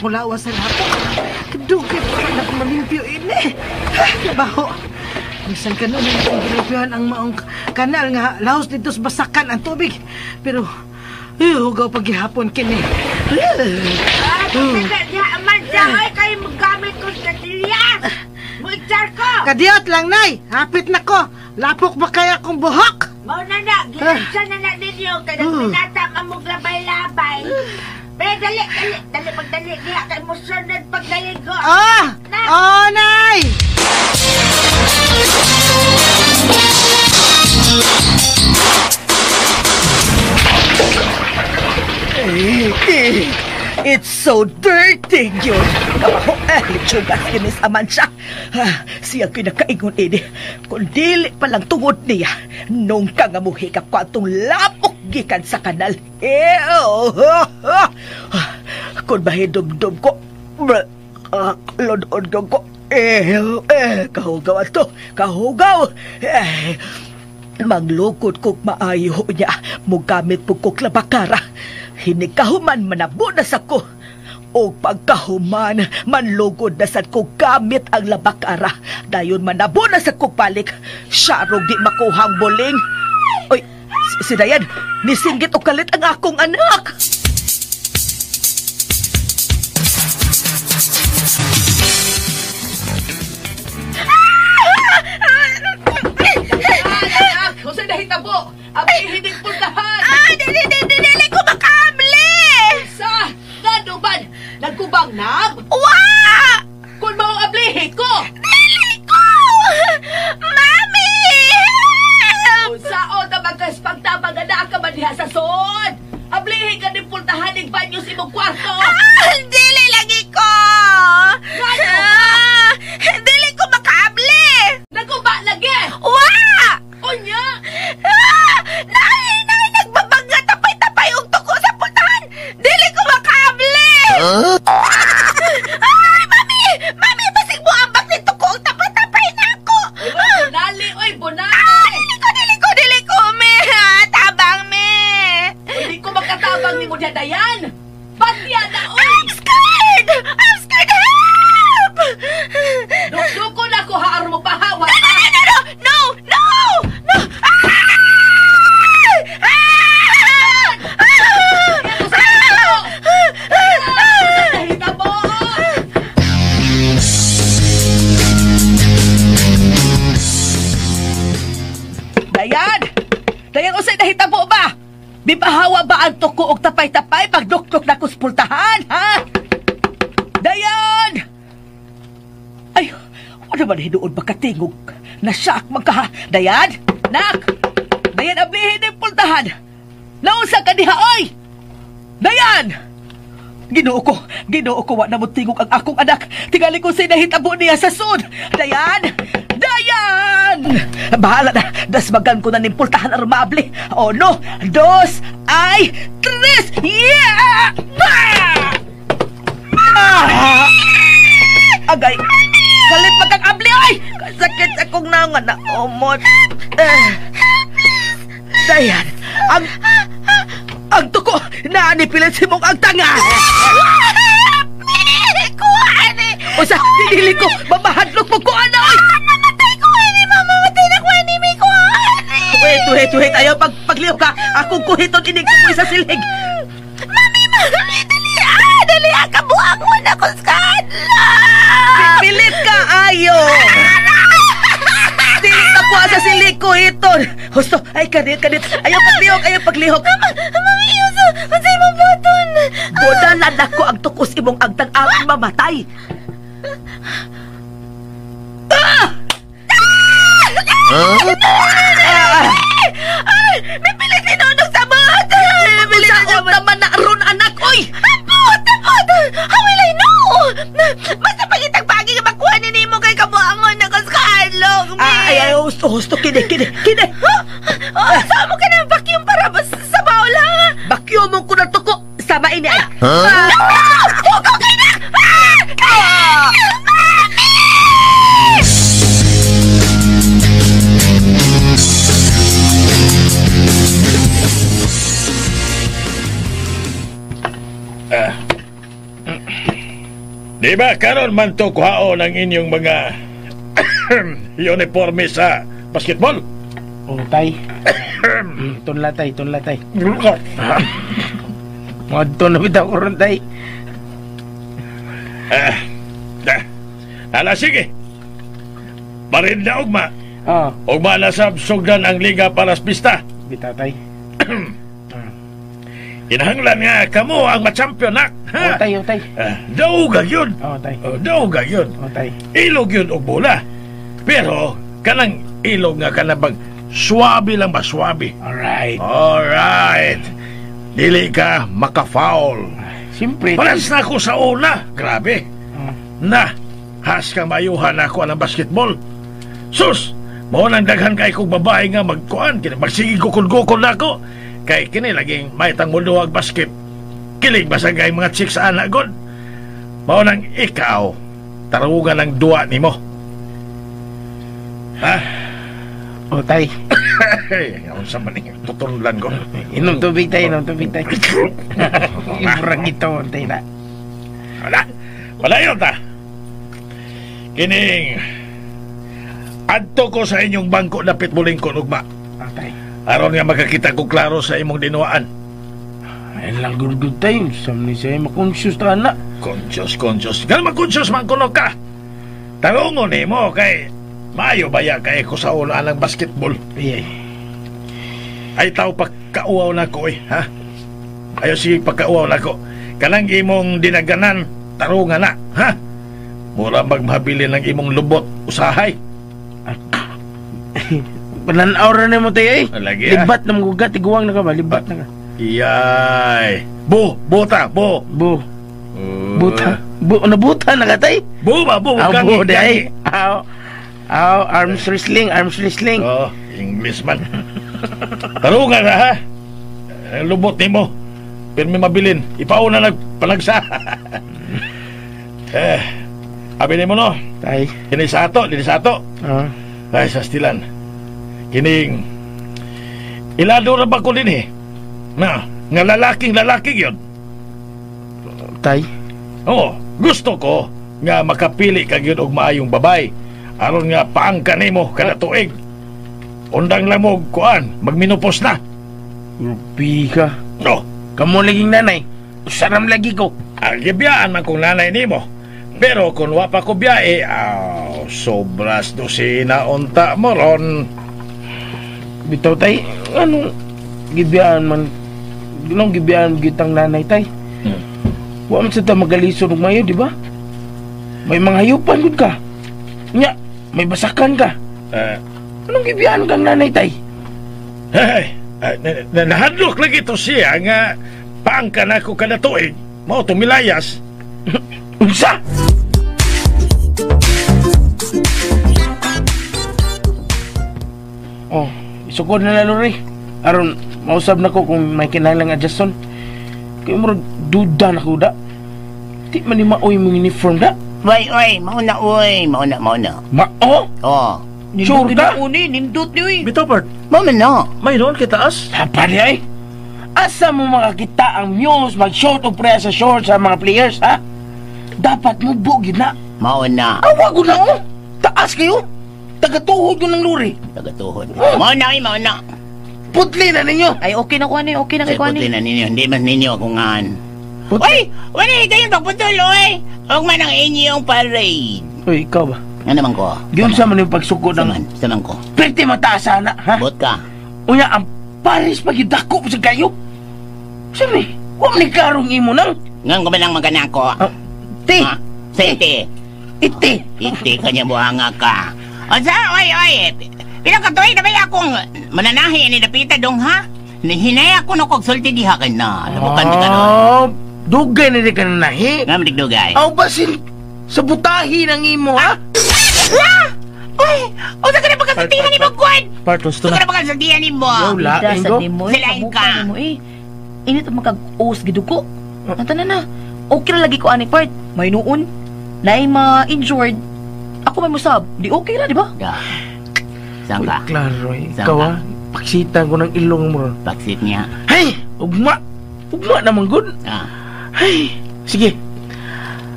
Mulawa sa lapok. Kadugay pa na kung malimpyo ini. Kabaho. Bisan ka nun ang gilimpyohan ang maong kanal nga laos dito sa basakan ang tubig. Pero, hugaw paghihapon kini. Kayo magamit ko sa katilya. Muitar ko. Kadiyot lang, Nay. Hapit na ko. Lapok ba kaya akong buhok? Mao na na. Ginagsa na na ninyo. Kaya nagpinata mamog labay-labay. Pero dali, dali, dali, pagdali niya kay mo sunod pagdaligo. Ah! Oh, Nay! It's so dirty, yun. Kabaho, litsugas kinis aman siya. Siya kinakaingon ini. Kung dili palang tungod niya, nung kangamuhi ka ko atong lapok gikan sa kanal. Ew! Kung mahidumdum ko, lodon ko, kahugaw ato, kahugaw. Manglukot kog maayo niya, mugamit po kog labakara. Hinikahuman manabunas ako. O pagkahuman, manlugod na sad ko gamit ang labakara. Dayon manabunas ako balik. Siya rog di makuhang buling. Oy, si Dayan, nisinggit o kalit ang akong anak. Anak, kung sa'yo nahitabo, ang hinig puntahan. Dili, dili, dili ko makamli. Sa, naduman, nagkubang nab? Wa! Kung mao ablihi ko! Dili ko! Mami! Kung sao na magkaspagtabang anak ka man diha sa sod! Ablihi ka ni pultahan ng banyo sa imong kwarto! Dili lagi ko! Ngano? Dili ko makaabli! Nagkuba lagi! Wa! Unya! Nay! Nay! Nagbabanga tapay-tapay og tuko sa pultahan! Dili ko makaabli! Huh? Ay, mami! Mami, basig mo ambak ni tuko og tapay-tapay na ako! Oy, bunali! Oy, bunali! Dili ko, dili ko, dili ko, me! Tabang, me! Hindi ko makatabang ni mo diya, Dayan! Batya na, oy! I'm scared! I'm scared! Help! Dukduko na ko, haar mo pahawa! No, no, no, no! No! No! No! Dayan! Dayan, usay nahitabo ba? Bibahawa ba ang tuko og tapay-tapay pagdukduk na kuspultahan, ha? Dayan! Ay, wala man hinuon ba katingog? Nasyak man ka, ha? Dayan! Nak! Dayan, abihin ang pultahan! Nausa ka diha, oy! Dayan! Ginoo ko, wa na mo tingog ang akong anak. Tingali ko say nahitabo niya sa sud. Dayan! Dayan! Bahala na, dasmagan ko na ning pultahan aron maabli. Uno, dos, ay, tres! Yeah! Bah! Ah! Agay! Kalit magkakabli, ay! Kasakit akong nangan na umot. Dayan! Ang tuko! Naanipilit si mong ang tanga! Kuha ni! Usa, dinili ko! Mamahadlok mo ko, ano! Mamatay ko, ini! Mamamatay na ko, ini! May kuha ni! Wait, wait, wait! Ayaw, pagliw ka! Akong kuhiton inig ko sa silig! Mami, mami! Dali! Ah! Dali! Ah! Kabuang mo na ko sa kadlok! Pilit ka, ayo! Dili na po sa silig ko, hiton! Husto! Ay, kanit, kanit! Ayaw paglihok! Ayaw paglihok! Mami, uso! Unsay mong buton! Budalan ako ang tukos imong agtang aron mamatay! Ah! Ay! May pilit hinunong sa buot! May pilit sa buot! naman na ron, anak, oy! Abot! Abot! How will I know? Basta pangitag pagi nga makuha ni nimo kay kabuangon na kos kaadlok, mi. Ay, ay, husto, husto, kini, kini, kini. Oh, saan mo ka ng vacuum para sa baula? Vacuum mo ko na tuko. Sama ini, ay. Huh? Hugaw kayo na! Ah! Mami! Di ba karon man to kuhaon ang inyong mga uniforme sa basketball? Oh, tay. Tunla tay, tunla tay. Ngadto na bitaw ko ron tay. Ala sige. Barin na ugma. Ugma na sab sugdan ang liga para sa pista. Bitaw tay. Kinahanglan nga kamo ang ma-champion nak. Oh, tay, oh, tay. Daugag yun. Oh, tay. Daugag yun. Oh, tay. Ilog yun og bola. Pero kanang ilog nga kanang bang swabe lang ba, swabe. Alright. Alright. Dili ka maka-foul. Siyempre. Paras na ako sa una. Grabe. Na, has kang mayuhan ako ang basketball. Sus, mao nang daghan kay kong babae nga magkuan. Magsige gukol-gukol na ako. Kay kini laging maitang mundo ang basket. Kilig basag kay mga chicks sa anak god. Mao nang ikaw, tarugan ang duwa nimo. Ha? O tay. Unsa man ning tutunlan ko? Inom tubig tay, inom tubig tay. Iburang ito tay na. Wala. Wala yun ta. Kining adto ko sa inyong bangko dapit mulingkon ugma. Tay. Aron nga makakita ko klaro sa imong dinuaan. Ay lang good tayo. Sam ni siya makonsyos ta na. Conscious, conscious. Ganun makonsyos man kuno ka. Tarungon nimo kay maayo baya kay ko sa una ng basketball. Ay, ay tao pagkauaw na ko eh, ha? Ayo sige pagkauaw na ko. Kanang imong dinaganan, tarungan na, ha? Mura magmabili ng imong lubot, usahay. Pananaw ra nimo tayo eh. Lagi, libat na mga tiguang na ka ba? Libat na ka. Iyay. Bu, buta, bu. Bu. Buta. Bu, nabuta na ka tay? Bu ba, bu. Ah, bu, day. Aw. Aw, arms wrestling, arms wrestling. Oh, English man. Tarungan na ha. Lubot nimo. Pero may mabilin. Ipauna nagpalagsa. Eh, abi nimo no. Tay. Kini sa ato, dini sa ato. Ay, sa stilan. Kining ilado ra ba ko dinhi? Na, nga lalaking lalaki gyud. Tay. Oo, gusto ko nga makapili ka gyud og maayong babay. Aron nga paangka nimo kada tuig. Undang lamog kuan, magminupos na. Rupi ka. No. Kamo laging nanay. Usaram lagi ko. Ang gibiyaan man kong nanay nimo. Pero kung wa pa ko biyae, aw, sobras dosina unta mo ron. Bitaw tay, anong gibiyaan man, anong gibiyaan gitang nanay tay? Wa man sa ta magalisod og mayo, di ba? May mga hayupan gud ka. Nya, may basakan ka. Anong gibiyaan kang nanay tay? Hey, nahadlok lagi to siya nga paangka na ako kada tuig. Mao tumilayas. Unsa? Oh, isukod na lalo rin. Aron, mausab na ko kung may kinahanglang adjuston. Kaya mo duda na ko da. Di man ni maoy mong uniform da. Oy, oy, mauna, oy. Mauna, mauna. Mao? Oo. Sure ka? Nindot ni, oy. Bitaw, Bart. Mauna na. May noon kitaas. Tapa niya eh. Asa mo makakita ang muse mag-short o preya sa short sa mga players, ha? Dapat mo bugid na. Mauna. Awa ko na, oh. Taas kayo. Tagatuhod ko ng luri. Tagatuhod. Mauna, oy, mauna. Putli na ninyo. Ay, okay na kuha ni, okay na kay kuha ni. Putli na ninyo, hindi man ninyo ako ngaan. Uy! Wala, kayo pagputol, oy! Huwag man ang inyong parade. Uy, ikaw ba? Ano naman ko? Giyon sa man yung pagsuko ng... Saman ko. Pwede mataas sana, ha? Bot ka. Unya, ang Paris pag idako sa kayo. Sabi, huwag ni karong imo nang. Ngan ko ba lang magana ko? Ti! Sa iti. Iti. Iti kanya buhanga ka. O sa, oy, oy! Pila ka tuig na ba akong mananahi ni dapita dong ha? Hinay ako no kog sulti diha kay na. Labukan ka ron. Oh, dugay na di ka nanahi. Nga man dugay. Aw basin sa butahi ng imo ha? Uy, unsa ka na pagkasultihan ni mo, Gwen? Part, gusto Unsa na. ka na pagkasultihan ni mo? Wala, Sa Ingo. nimo, Silain ka. Mo, eh. Init ang makag-uos gidugo. Nata na na. Okay ra lagi ko ani part. May nuon. Naay ma-injured. Ako may musab. Di okay ra, di ba? Da. Saan ka? Klaro eh. Saan Ikaw ka? ha? Paksitan ko ng ilong mo ron. Paksit niya. Hey! Ugma! Ugma naman good. Ah. Hey! Sige.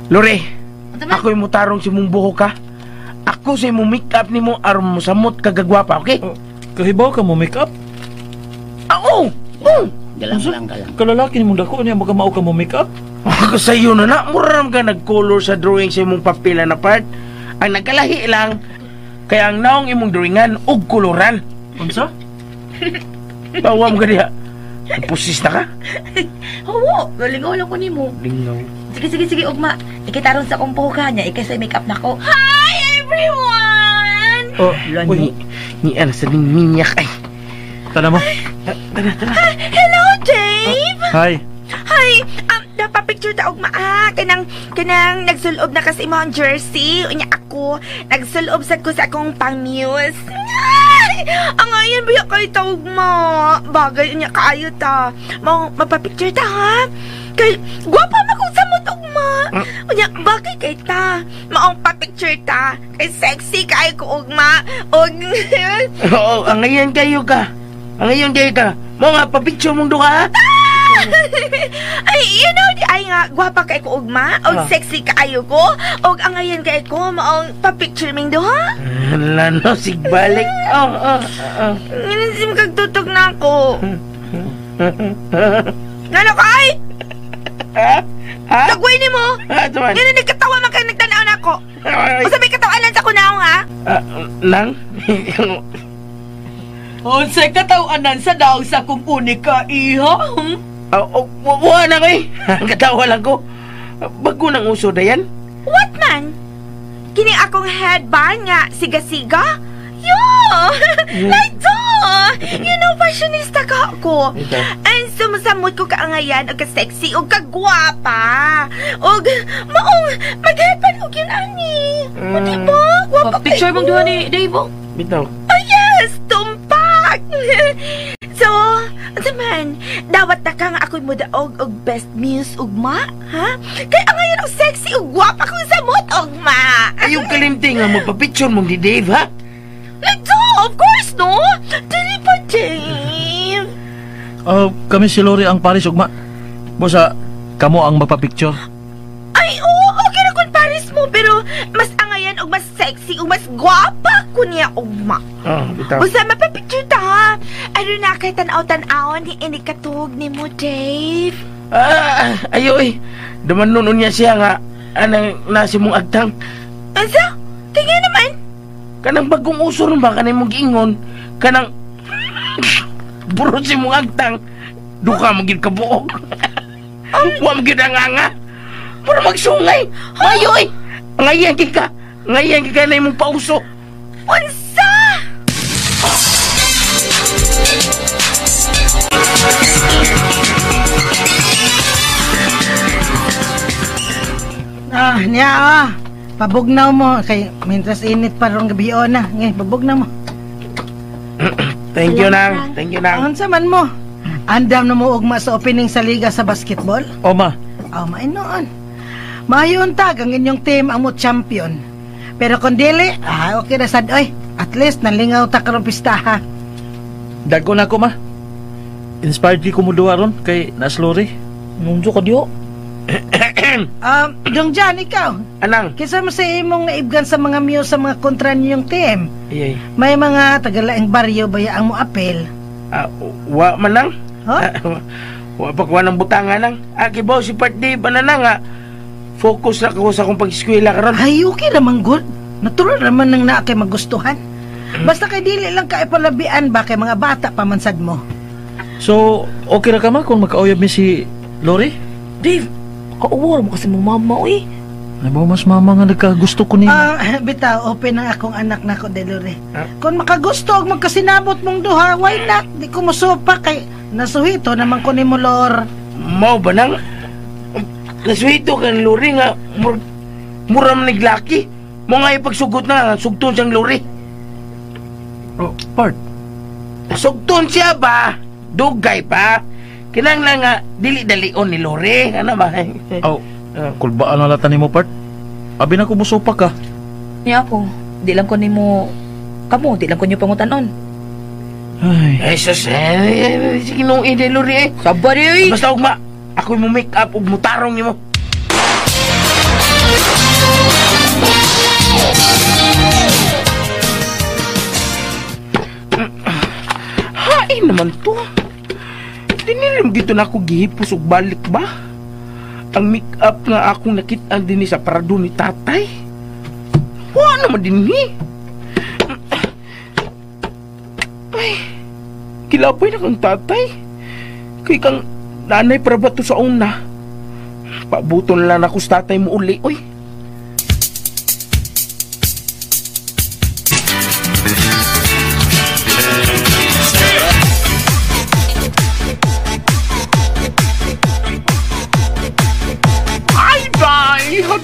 Lore, ako yung mutarong si mong buhok ha. Ako sa imong make-up nimo aron mo samot kagagwapa, okay? Oh, kahibaw ka mo make up? Ah, oo! Oo! Galang lang galang. Kalalaki ni mong dako niya makamao ka mo make up? Ako sa iyo na na, mura naman ka nag-color sa drawing sa imong papila na part. Ang nagkalahi lang, kaya ang naong imong drawingan og koloran. Unsa? Tawa mo ka diha. Pusis na ka? Oo, galingaw lang ko nimo. Lingaw. Sige, sige, sige, ugma. Ikitaron sa akong buhok ha niya. Ikay sa make-up na ko. Hi, everyone! Oh, Uy, ni ana sa ning minyak ay. Tana mo. Tara, tara. Hello, Dave! Hi. Hi! Napapicture ta og maa. Kanang, kanang nagsulob na kasi imong jersey. Unya ako, nagsulob sad ko sa akong pang-muse. Ay! Ang ngayon biya kay tawag mo. Bagay unya kaayo ta. Mao mapapicture ta ha. Kay gwapa man kung samot ugma. Unya bagay kay ta. Maong pa-picture ta. Kay sexy kaayo ko ugma. Og Oo, ang ngayon kayo ka. Ang ngayon kayo ka. Mo nga pa-picture mong duha ha. Ay, you know, di ay nga, gwapa kay ko ugma, og Ah. sexy kaayo ko, og ang ngayon kay ko, maong pa-picture ming duha. Hala no, sigbalik. Oh, oh, oh. Ngano kagtutog na ako. Ngano ka ay? Ha? Ha? Tagway ni mo. Ah, tuman. Ngano nagkatawa man kay nagtanaw na ako. Ay. Usa may katawanan sa kunaong ha? Ah, nang? Unsay katawanan sa daog sa akong unika, iha? Hmm? Oh, oh, wa na ko eh. Katawa lang ko. Bago nang uso na yan. What man? Kini akong headband nga siga-siga? Yo! Like to! You know, fashionista ka ako. Ito. And sumusamot ko kaangayan og ka-sexy og kagwapa. Og maong mag-headband og yun ani. O di ba? Gwapa Picture kay mong ko. duha ni Dave. oh. Bitaw. Oh yes! Tumpak! So, unsa man, dawat na ka nga ako'y mudaog og best muse ugma, ha? Kay ang ngayon og sexy ug gwapa kong samot ugma. Ayaw kalimti nga magpa-picture mong ni Dave, ha? Ito, of course, no? Dili pa, Dave. Oh, kami si Lori ang Paris ugma. Bosa, kamo ang magpa-picture. Ay, oo, okay na kung Paris mo, pero mas angayan og mas sexy ug mas gwapa ko niya ugma. Oh, bitaw. Basta mapapicture ta, ha? Ano na kay tanaw-tanaw ni inikatug ni mo, Dave? Ah, ayo eh. Duman nun niya siya nga anang nasi mong agtang. Unsa? Kaya naman. Kanang bagong uso ron ba kanang mong giingon? Kanang burot si mong agtang. Duka mo gid kabuok. Wa mo gid ang anga. Puro magsungay. Mayo eh. Ngayon kay ka. Ngayon kay ka na imong pauso. Unsa? Ah, niya ah. Pabugnaw mo kay mientras init pa ron gabi na. Ngay, pabugnaw mo. Thank you nang. Thank you nang. Unsa man mo? Andam na mo ugma sa opening sa liga sa basketball? O ma, Aw, mainoon. Maayon tag ang inyong team ang mo champion. Pero kung dili, ah, okay na sad oy. At least nalingaw ta karong pistaha. dago na ako ma. Inspired ko mo duha ron kay nas Lori. Nunjo ka diyo. Dong Jan, ikaw. Anang. Kinsa man sa imong naibgan sa mga muse sa mga kontra ninyong team? Ay, ay. May mga tagalaing baryo ba ang mo apel? Ah, wa man nang. Huh? Ah, wa pa kuha ng butangan nang. Ah, kibaw si Part Dave, ano na nga. Focus na ko sa akong pag-eskwela karon. Ay, okay naman, good. Natural naman nang naa kay magustuhan. Basta kay dili lang ka ipalabian ba kay mga bata pa man sad mo. So, okay ra ka ma kung makauyab mi si Lori? Dave, kauwar mo kasi mong mama, uy. Ay ba mas mama nga nagkagusto ko niya. Ah, bitaw, open ang akong anak nako, Delore. Kung makagusto og magkasinabot mong duha, why not? Di ko musupa kay nasuhito naman ko ni mo, Lor. Mao ba nang nasuhito kan Lori nga mura man naglaki. Mo nga ipagsugot na sugton siyang Lori. Oh, part. Sugton siya ba? Dugay pa. Kinahanglan nga dili dalion ni Lori, ano ba? Oh, kulbaan na lata nimo, part. Abi na ko musupa ka. Niya ako, di lang ko nimo kamo, di lang ko niyo pangutanon. Ay, Ay sus, sige nung ide Lori eh. Sabari oy. Basta ugma, ako'y mo make up ug mutarong nimo. Hain naman to. Dinilim dito na ako gihipos ug balik ba? Ang make-up nga akong nakit-an din sa parado ni tatay. Wa naman din ni. Ay, kilapay na kang tatay. Kay kang nanay para ba to sa una? Pabuton lang ako sa tatay mo uli, oy.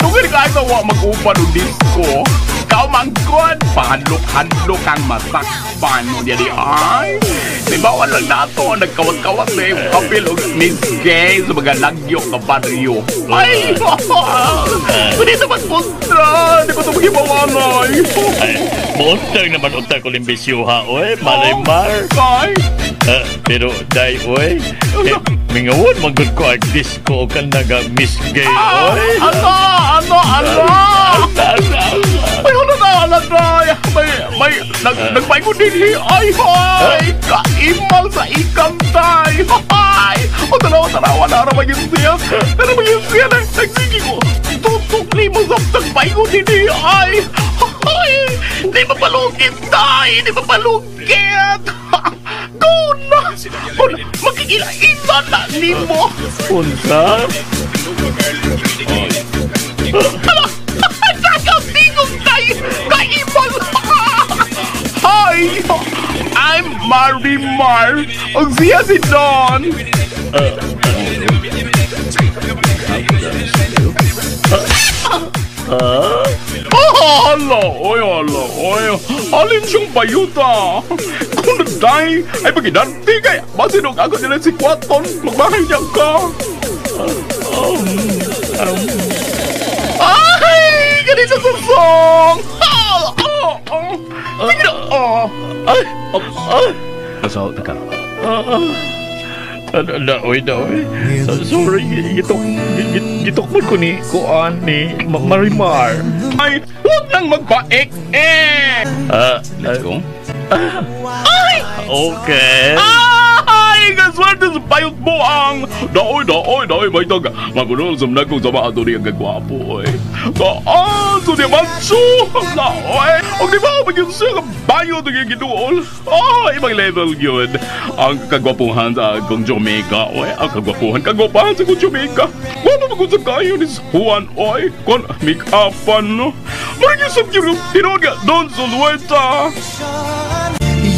Dugay ka wa mag-upan og disco. Kaumangkod, pahandlok-handlok ang masakpan mo niya di ay. Di ba walang nato, nagkawat-kawat na yung kapil og Miss Gay sa mga lagyo ka baryo. Ay! Pwede na magpuntra! Di ko ito magibawanay. Ay, buntag naman unta ko limbisyo ha, oy. Malay mar. Ay! Pero, day, oy. Eh, mingawon, magod ko ang disco ka naga Miss Gay, oy. Ano? Ano? Ano? Ay, ano na? Ano na? May, nagpaingon din hi. Ay, hay! Kaimal sa ikantay! Hay! O, tanawa, tanawa na. Ara, maging siya. Tara, maging siya. Nagsige ko. Tutok ni mo sa nagpaingon din hi. Ay! Ay! Di mapalugit, tay! Di mapalugit! Go na! Makikila-ila na ni mo! Unsa? Ala! Nakatingog tayo! Kaimal! Hi! I'm Marimar! Ang siya si Don! Oh, hala! Oy, hala! Oy! Alin siyang bayuta? Kung nagday, ay pagidanti kay masinog ako nila si Kwaton. Magbahay niya ka. Ay! Ganito sa song! Sige na! Ay! Ay! Kasaw, taka. Daoy, daoy. Sorry, gitok mo ko ni Kuan ni Marimar. Ay, huwag nang magpa-ek-ek! Let's go. Ay! Okay. Ay! Kaswerte sa bayot mo ang... Daoy, daoy, daoy, may tag... Magunol sa mga kong sama ato niya kagwapo, oy. Kaan sa niya matso! Daoy! O di ba, maging siya ang bayot ang ginuol? Ah, ibang level yun. Ang kagwapuhan sa akong Jamaica, oy. Ang kagwapuhan, kagwapahan sa akong Jamaica. Wala magun sa kayo ni Juan, oy. Kon, make-upan, no? Mariging sa yun, tinood nga, Don Zulueta.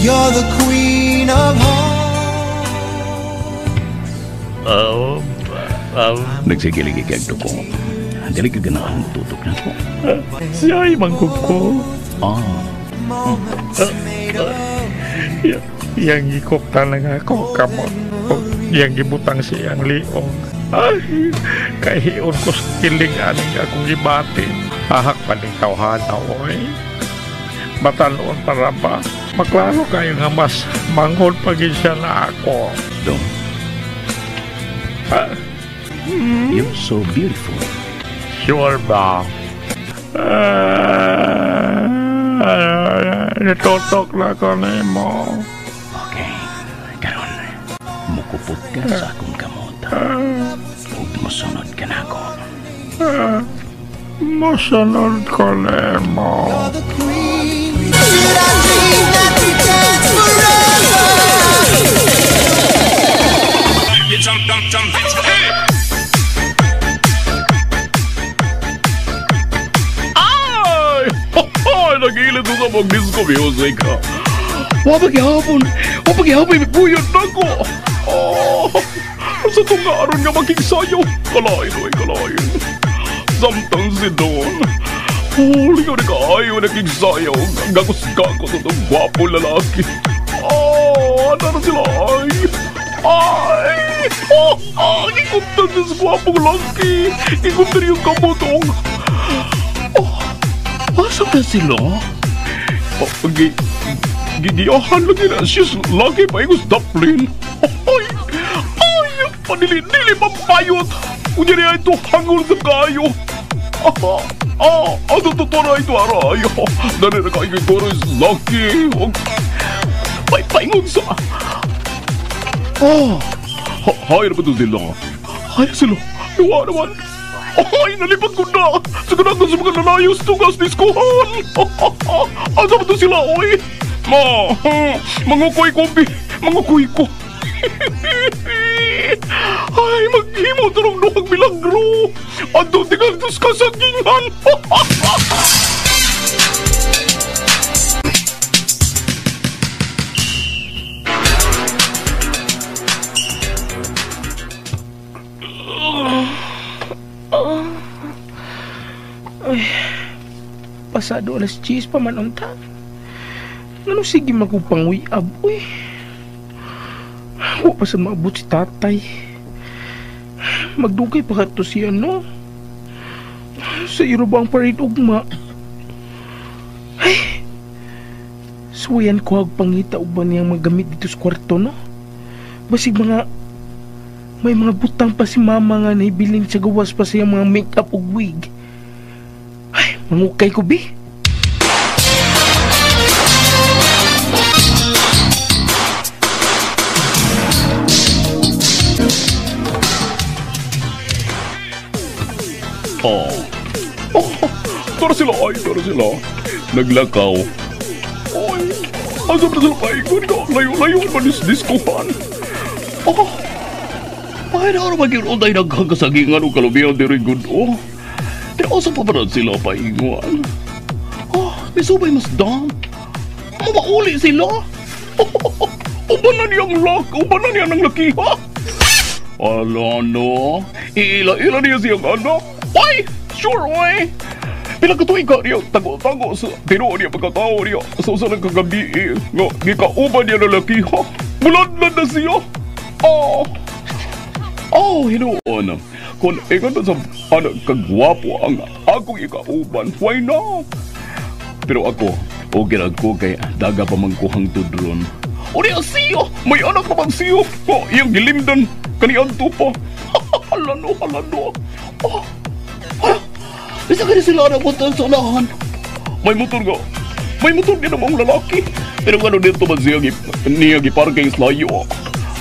You're the queen of hearts. Nagsigiligi kag duko. Dili ka ganahan tutok na ko. Siya ay manggug ko. Yang gikop talaga ako kamot. Yang gibutang siyang liong. Ay, kahiyon ko sa kiling aning akong gibati. Ahak pa ning tawhana, oy. Batanoon para ba? Maklaro kayo nga mas manghod pagin siya na ako. Dong. You're so beautiful. Sure ba? Nitutok na ko nimo. Okay. Karon, mukupot ka sa akong kamot. Ug mosunod ka na ako. Mosunod ko nimo. You're the queen. Should I dream that we dance forever? You jump, jump, jump, hey! Mog disco music. Wa pa gihapon. Wa pa gihapon buyot nako. Oh, sa tong nga aron nga makigsayo. Kalain oy, kalain. Samtang si Don. Oh, ligaw na kaayo nakigsayo. Gakos-gakos itong gwapo lalaki. Oh, ano na sila ay? Ay! Oh, ah, gikumtan siya sa gwapong lalaki. Gikumtan yung kamotong. Oh, asa na sila? Oh, gigiyahan lagi na siya sa laki pa ingos daplin. Ay! Ay! Panili-dili pampayot! Unya niya ito hangol sa kayo. Ah, ah, totoo na ito aray. Dali na kayo goro sa laki. Paingon sa... Oh, hay na ba ito sila? Hay na sila. Iwa naman. Ay, nalipat ko na. Sa kanang sa mga lalayos tungas diskuhan. Asa ba ito sila, oy? Ma, mangukoy ko, bi. Mangukoy ko. Ay, maghimo tarong duhang milagro. Ato tingal tos kasagingan. Ay, pasado 10:00 pa man unta. Ngano sige magupang-uyab, uy. Wa pa sa maabot si tatay. Magdugay pa kato siya, no? Sa iro ba ang parade ugma? Ay, suwayan ko ag pangita uban niyang magamit dito sa kwarto, no? Basig mga may mga butang pa si mama nga nahibilin sa gawas pa siya mga make-up ug wig. Ay, mangukay ko, bi. Oh. Oh, tara sila, ay, tara sila. Naglakaw. Oy, asa ba sila paikon ka? Layo-layo man is diskuhan. Oh, ay, naroon mag-iron tayo nagkakasagingan o kalubihan di rin good, oh. Pero asa pa ba sila paingon? Oh, may subay mas dam. Mauli sila. Oh, uban na niyang lak, uban na niya ng laki, ha? Ala, no. Iila-ila niya siyang anak. Ay! Sure, oy! Pinagkatuig ka niya, tago-tago sa tinuo niya, pagkatao niya, sa usa ng kagabi, eh, nga, gikauban niya na laki, ha? Muladlad na siya! Oh! Oh, hinuon. Kung ingon ba sa anak kagwapo ang akong ikauban, why not? Pero ako, okay lang ko kay daga pa man kuhang tudron. O niya siya! May anak pa man siya! Oh, iyang gilimdan, kaniang tupa. Halano, halano. Oh, ah, isa ka sila na punta sa unahan. May motor nga. May motor din namang lalaki. Pero ano dito ba siya niya giparking sa layo?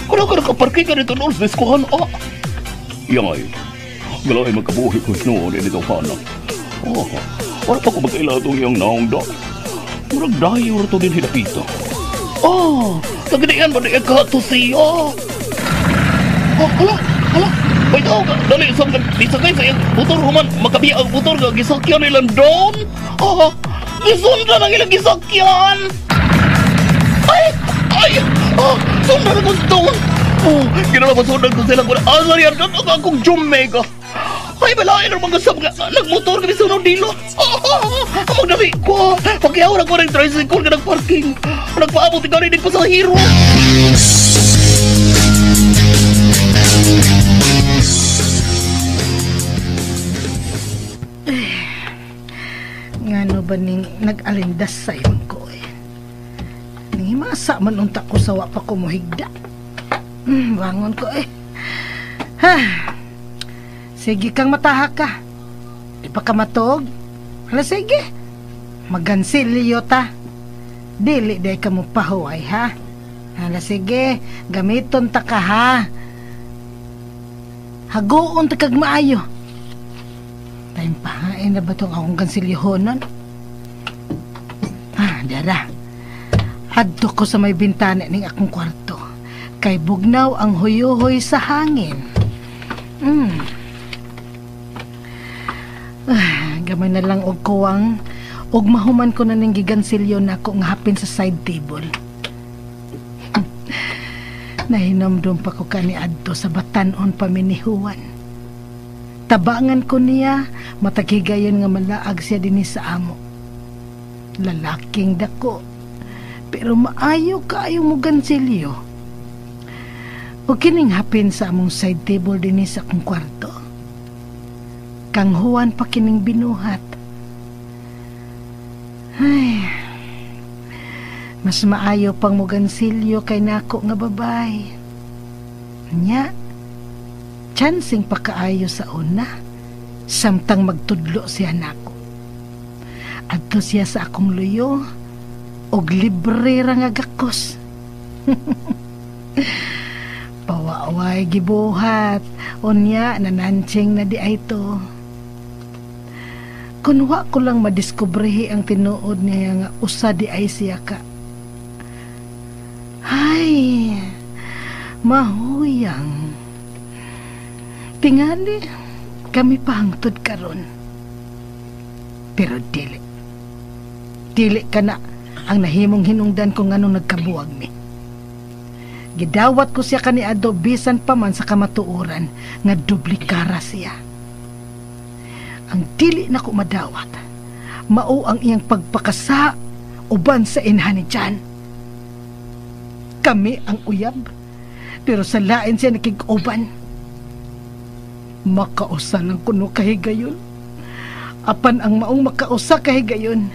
Kung ka nakaparking ka dito noon sa diskuhan, ah. Iyang ay, galay magkabuhi ko noon dito hana. Oh, wala pa ko magkaila itong iyang naong da. Murag dayo rito din hinapita. Oh, kaginian ba niya ka to siya? Oh, hala, hala. May tao ka, dali, isakay sa iyang motor human, makabiya ang motor nga, gisakyan nilang doon. Oh, gisundan ang ilang gisakyan. Ay, ay, oh, sundan ako doon. Oh, ginalabasundan ko sila ko na, asa niya, doon ang akong Jumega. Ay, balain ang mga sab nga, nagmotor kami sa unang dilo. Oh, magdali ko. Pakiyaw na ko ng tricycle nga nagparking. Nagpaabot ka rin pasahero. Ngano ba ning nag-alindas sa imong ko eh? Nangimasa man unta ko sa wa pa ko mohigda. Bangon ko eh. Ha. Sige kang matahak ka. Di pa ka matog. Hala sige. Magansilyo ta. Dili day ka mo pahuway ha. Hala sige, gamiton ta ka ha. Hagoon ta kag maayo. Time pahain na ba itong akong gansilyohonon? Ah, dara. Adto ko sa may bintana ning akong kwarto. Kay bugnaw ang huyuhoy sa hangin. Ah, gamay na lang og kuwang Ug mahuman ko na ning gigansilyo nako nga hapin sa side table. Nahinomdom pa ko kaniadto sa batan-on pa mi ni Juan. Tabangan ko niya, mataghigayon nga malaag siya dinhi sa amo. Lalaking dako, pero maayo kaayo mo gansilyo. O kining hapin sa among side table dinhi sa akong kwarto. Kang Juan pa kining binuhat. Ay, mas maayo pang mugansilyo kay nako nga babay. Nya, chansing pakaayo sa una, samtang magtudlo siya nako. Adto siya sa akong luyo, og libre ra nga gakos. Pawaway gibuhat, unya nanantsing na di ay to. Kun wa ko lang madiskubrehi ang tinuod niya nga usa di ay siya ka. Ay, mahuyang. Tingali, kami pahangtod karon. Pero dili. Dili ka na ang nahimong hinungdan ko nganong nagkabuwag mi. Gidawat ko siya kaniadto bisan pa man sa kamatuoran nga duplikara siya. Ang dili na ko madawat, mao ang iyang pagpakasa uban sa inhan ni Jan. Kami ang uyab, pero sa lain siya nakig-uban. Makausa lang kuno kahigayon. Apan ang maong makausa kahigayon,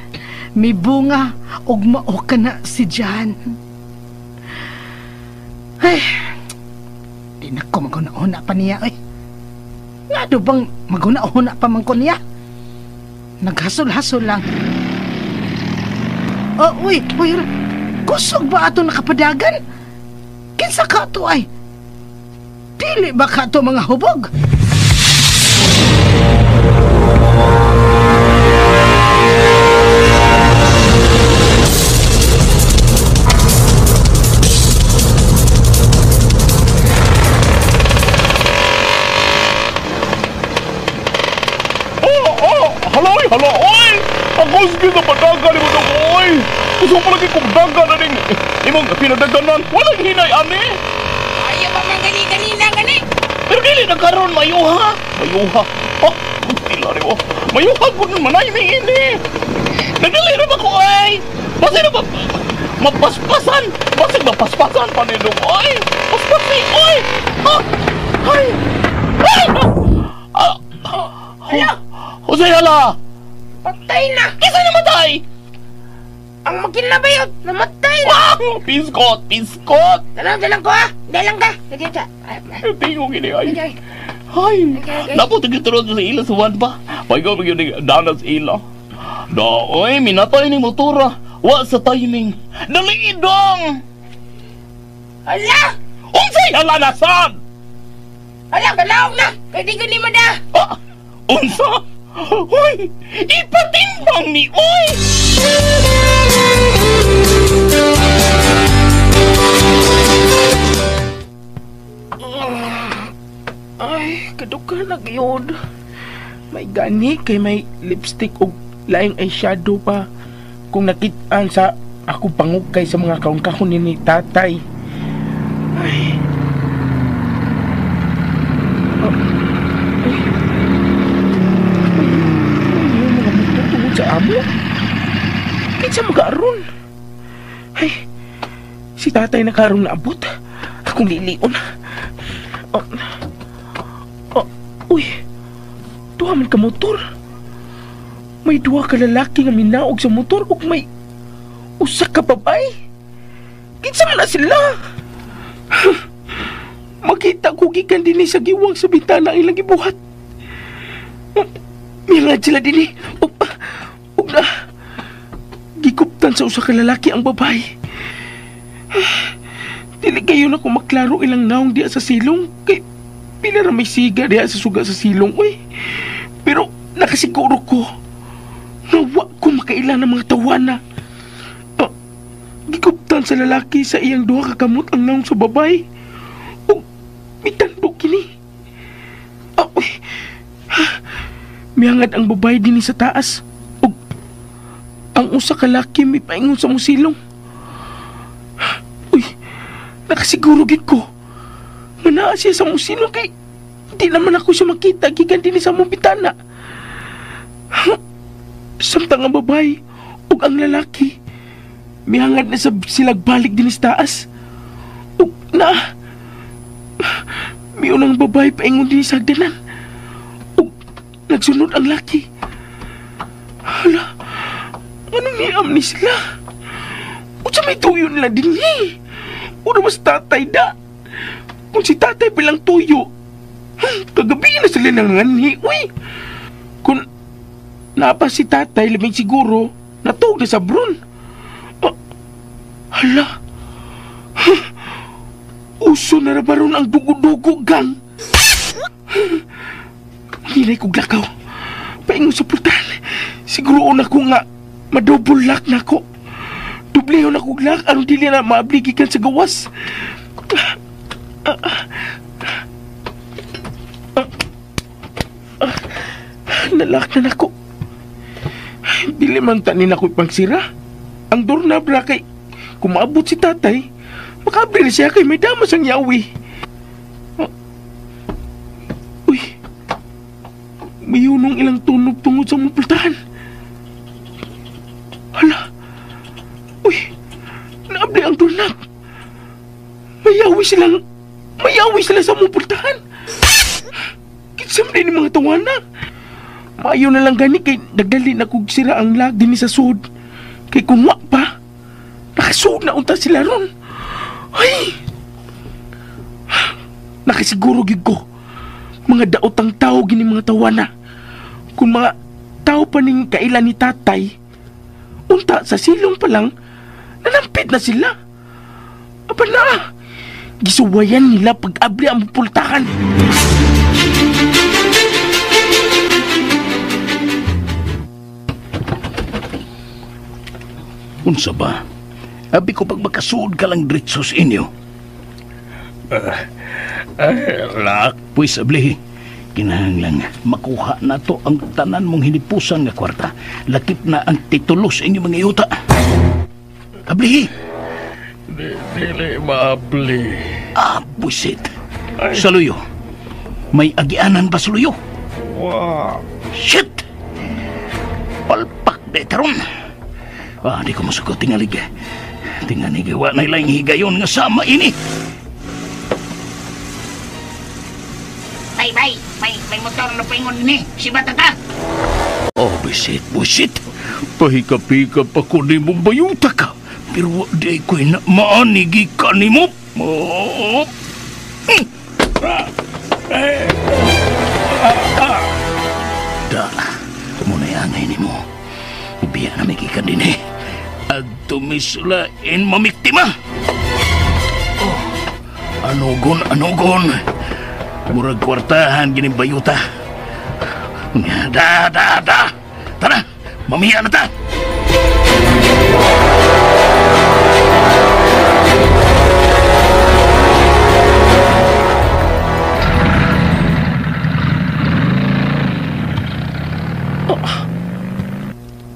may bunga og mao ka na si Jan. Ay, di na ko maguna-una pa niya. Ay, nga do bang maguna-una pa man ko niya? Naghasol-hasol lang. Oh, uy, uy, kusog ba ato nakapadagan? Kinsa ka ato ay? Dili ba ka ato mga hubog? Haloy, halo, oy! Ako sige sa padagan ni mo dong, oy! Gusto pa lagi kong dagan na ning imong pinadaganan. Walang hinay, ani! Ayaw pa man gani-ganina, gani! Pero dili na karon, mayuha! Mayuha! Oh, tila rin, oh! Mayuha ko nun, manay ni ini! Nagdali na ba ko, ay? Basta na ba? Mapaspasan! Basta mapaspasan pa ni dong, oy! Paspasi, oy! Ah! Ay! Ay! Ah! Hala! Jose, hala! Patay na! Kisa namatay! Ang makinabayot! Namatay na! Wow! Piskot! Piskot! Dalang ko ha! Dalang ka! Tingog ini ay! Ay! Napot ang gituron sa ila sa Juan pa! Pagaw magyun ang danas ila! Daoy! Minatay ni motora! Wa sa timing! Dali idong! Hala! Unsay hala na sad! Hala! Kalaog na! Kaya di ko ni mada! Ah! Unsa? Hoy! Ipatimbang ni oy! Ay, kaduka na gyud. May gani kay may lipstick og laing eyeshadow pa. Kung nakitaan sa ako pangukay sa mga kaon-kahon ni tatay. Ay. Oh. Ay. Ay, mga magtutungod sa amo. Kinsa magaaron? Ay, si tatay na karong naabot. Akong lilion. Oh. Oh, uy, duha man ka motor. May duha ka lalaki nga minaog sa motor ug may usa ka babae. Kinsa man na sila? Makita ko gikan dinhi sa giwang sa bintana ang ilang gibuhat. Mirad sila dinhi. Ug na gikuptan sa usa ka lalaki ang babae. Dili kayo na kung maklaro ilang naong diya sa silong kay pila ra may siga diya sa suga sa silong, uy. Pero nakasiguro ko na wa ko makaila ng mga tawana. Oh, gikuptan sa lalaki sa iyang duha ka kamot ang naong sa babae. Ug mitando kini. Oh, uy. Miangad ang babae dinhi sa taas. Ug Ang usa ka laki may paingon sa musilong. Uy, nakasiguro gid ko. Manaa siya sa musilong kay di naman ako siya makita gikan dinhi sa among bitana. Samtang ang babae ug ang lalaki mihangad na sab silag balik dinhi sa taas. Ug na miunang babae paingon dinhi sa hagdanan. Ug nagsunod ang laki. Hala, anong niam ni sila? Unsa may tuyo nila dinhi? Una mas tatay da. Kung si tatay bilang tuyo, kagabi na sila nang nganhi, uy. Kung napa si tatay, labing siguro, natuog na sa bron. Hala, uso na ba ron ang dugo-dugo, gang? Hinay kong lakaw. Paingon sa portal. Siguro una ko nga, madouble lock na ako. Dublehon akong lock, aron dili na maabligi kan sa gawas. Nalak na nako. Dili man tanin ako'y pangsira. Ang doorknob ra kay kung maabot si tatay, makaabri na siya kay may damas ang yawi. Uy, may yunong ilang tunog tungod sa mong pultahan. Hala, uy, naabli ang doorknob. Mayawi sila sa mong pultahan. Kitsam din yung mga tawana. Maayo na lang gani kay nagdali na kog sira ang lag dinhi sa sud. Kay kung wa pa, nakasuod na unta sila ron. Ay! Nakasiguro gid ko. Mga daotang tao gini mga tawana. Kung mga tao pa ning kailan ni tatay, unta sa silong pa lang, nanampit na sila. Apa na? Gisuwayan nila pag-abli ang pultahan. Unsa ba? Abi ko pag makasuod ka lang diretso sa inyo. Lak. Pwes, abli, kinahanglan makuha na to ang tanan mong hinipusan nga kwarta. Lakip na ang titulo sa inyong mga yuta. Abli! Dili maabli. Ah, buisit. Sa luyo. May agianan ba sa luyo? Wow. Shit! Palpak de taron. Ah, di ko masuko tingalig. Tingalig, wa na ilang higayon nga sama ini. Bay, bay, may motor na paingon ni. Si Batata. Oh, buisit, buisit. Pahika-pika pa ko ni mong bayuta ka. Pero di ko'y na maanigi ka ni mo. Oh. Da, muna'y angay ni mo. Ubiya na may gikan din eh. At tumislain mamiktima. Oh, anugon, anugon. Murag kwartahan gini bayuta. Da, da, da. Tara, mamiya na ta.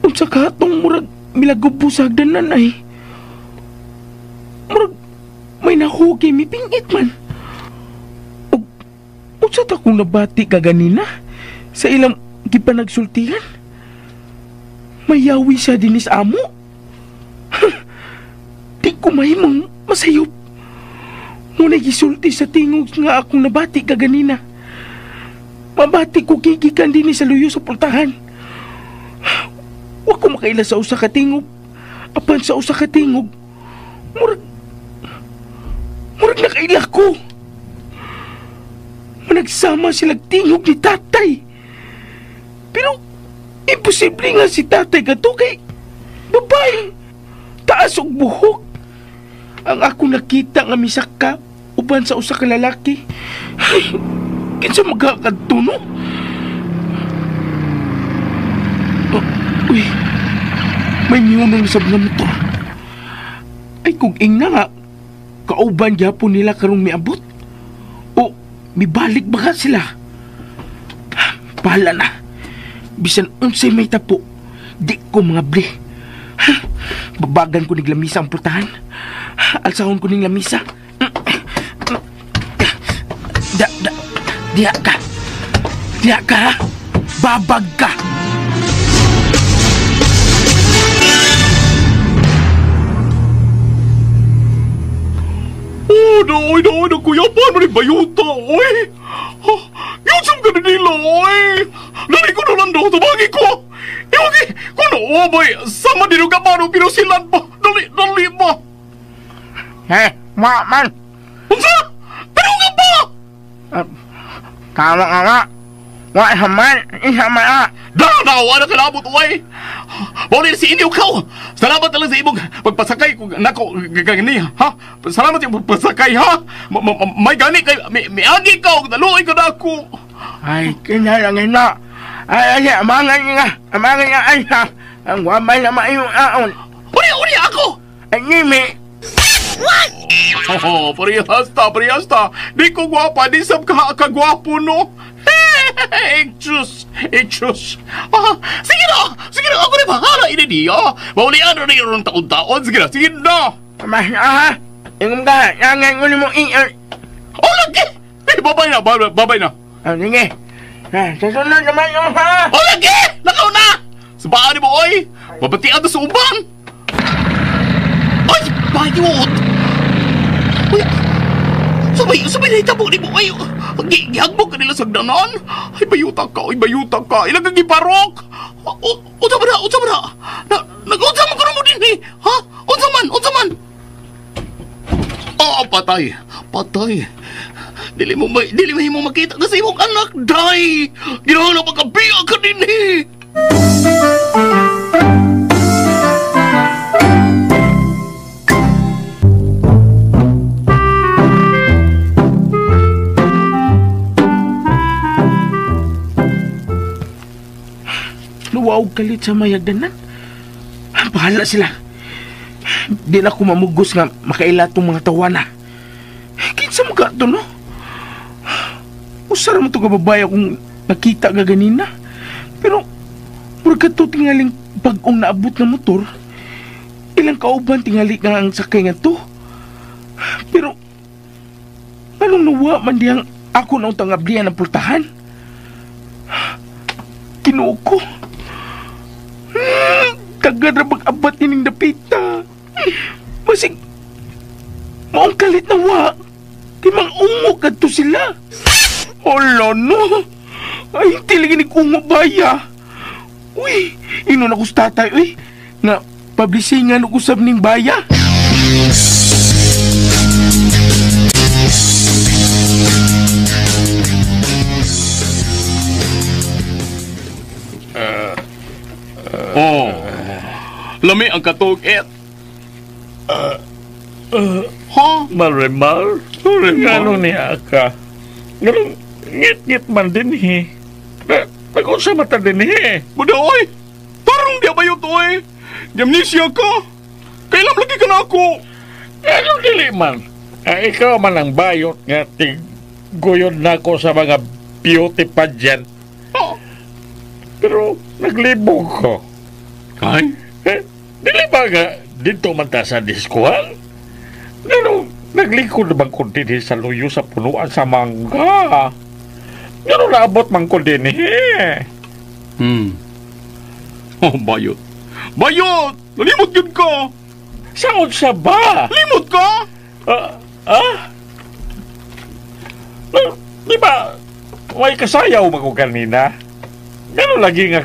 Unsa ka atong murag milagob sa hagdanan ay. Murag may nahugi mi pingit man. Ug unsa ta kung nabati ka ganina sa ilang gipanagsultihan? Mayawi siya dinis amo. Di ko mahimong masayop. Ngunay gisulti sa tingog nga akong nabati ka ganina. Mabati ko gigikan dinhi sa luyo sa pultahan. Wa ko makaila sa usa ka tingog. Apan sa usa ka tingog, murag nakaila ko. Managsama silang tingog ni tatay. Pero imposible nga si tatay kato kay babae. Taas og buhok. Ang ako nakita nga misaka uban sa usa ka lalaki. Ay, kinsa magkakadto no? Oh, uy, may miyunong sab nga motor. Ay, kung ingna nga, kauban gyapon nila karong miabot. O, mibalik ba ka sila? Bahala na. Bisan unsay may tapo, di ko mga bli. Babagan ko ning lamisa ang pultahan. Alsahon ko ning lamisa. Da, da, diha ka. Diha ka, ha? Babag ka. Oh, daoy, daoy, nagkuyapan mo ni Bayuta, oy! Yun sa mga nila, oy! Dali ko na lang daw, tabagi ko! Iwagi, kuno, oh, boy, sama din yung kapano, pero silan pa! Dali, dali pa! Eh, ma, man! Unsa? Pero nga pa! Tama nga nga! Wa haman, isa man ah! Danawa na kalabot, oy! Bawalin si inyo ka! Salamat talaga sa imong pagpasakay ko nako gani, ha? Salamat sa imong pagpasakay, ha? May gani kay miagi ka og naluoy ka na ako. Ay, kinahanglan na. Ay, ay, amangan nga. Amangan nga ay ha. Ang wamay na maayong aon. Uri, uri ako. Ay, nimi. What? Oh, parehas ta, parehas ta. Di ko gwapa, di sab ka kagwapo, no? Excuse, excuse. Ah, sige na, sige na, ako na bahala ini niya. Maulian na rin taon-taon. Sige na, sige na. Mas na, ha? Ingom ka, nangan ko mo iyon. Oh, lagi! Eh, babay na, babay na. Oh, sige. Sa sunod naman yung ha? Oh, lagi! Lakaw na! Sabaan ni mo, oy! Babatian na sa uban! Ay, bayot! Uy, sabay na itabo ni mo, ay! Gihagbog ka nila sa gdanan! Ay, bayuta ka, ay, bayuta ka! Ilang kang giparok! Unsa ba na? Unsa ba na? Nag-unsa man ko na mo din, eh! Ha? Unsa man? Unsa man? Oh, patay! Patay! Dili mo makita kasi imong anak, day! Ginawa na pagkabiya ka din, eh! Luwaw kalit sa mayagdanan. Bahala sila. Di na ko mamugos nga makaila tong mga tawana. Kinsa mo ka ito, no? Usara mo ito kababaya kung nakita ka ganina. Pero, murag ka to tingaling bagong naabot na motor. Ilang kauban tingali nga ang sakay nga to. Pero, anong nawa man diyang ako na utang ablihan ng pultahan? Kinuo ko. Tagad na mag-abat nining dapita. Masig, maong kalit na wa. Di mang ungo kadto sila. Hala no. Ay, hindi lagi ungo baya. Uy, inon ako sa tatay, uy. Nga, pablisingan ako usab ning baya. Oh, lami ang katog-et. Ha? Marimar? Gano'n niya ka? Gano'n, ngit-ngit man din, he. Nag-usa mata din, he. Buda, oy! Tarong diya ba yun, oy? Amnesia ka? Kailan lagi ka na ako? Gano'n dili man. Ikaw man ang bayot nga tiguyod na ako sa mga beauty pageant. Oh. Pero naglibog ko. Ay? Eh, dili ba nga dito man ta sa diskuhan? Ganun, naglingkod naman ko din sa luyo sa punuan sa mangga. Ganun naabot man ko din eh. Oh, bayot. Bayot! Nalimot yun ka! Saon sa ba? Limot ka? Di ba, may kasayaw man ko kanina? Ganun lagi nga,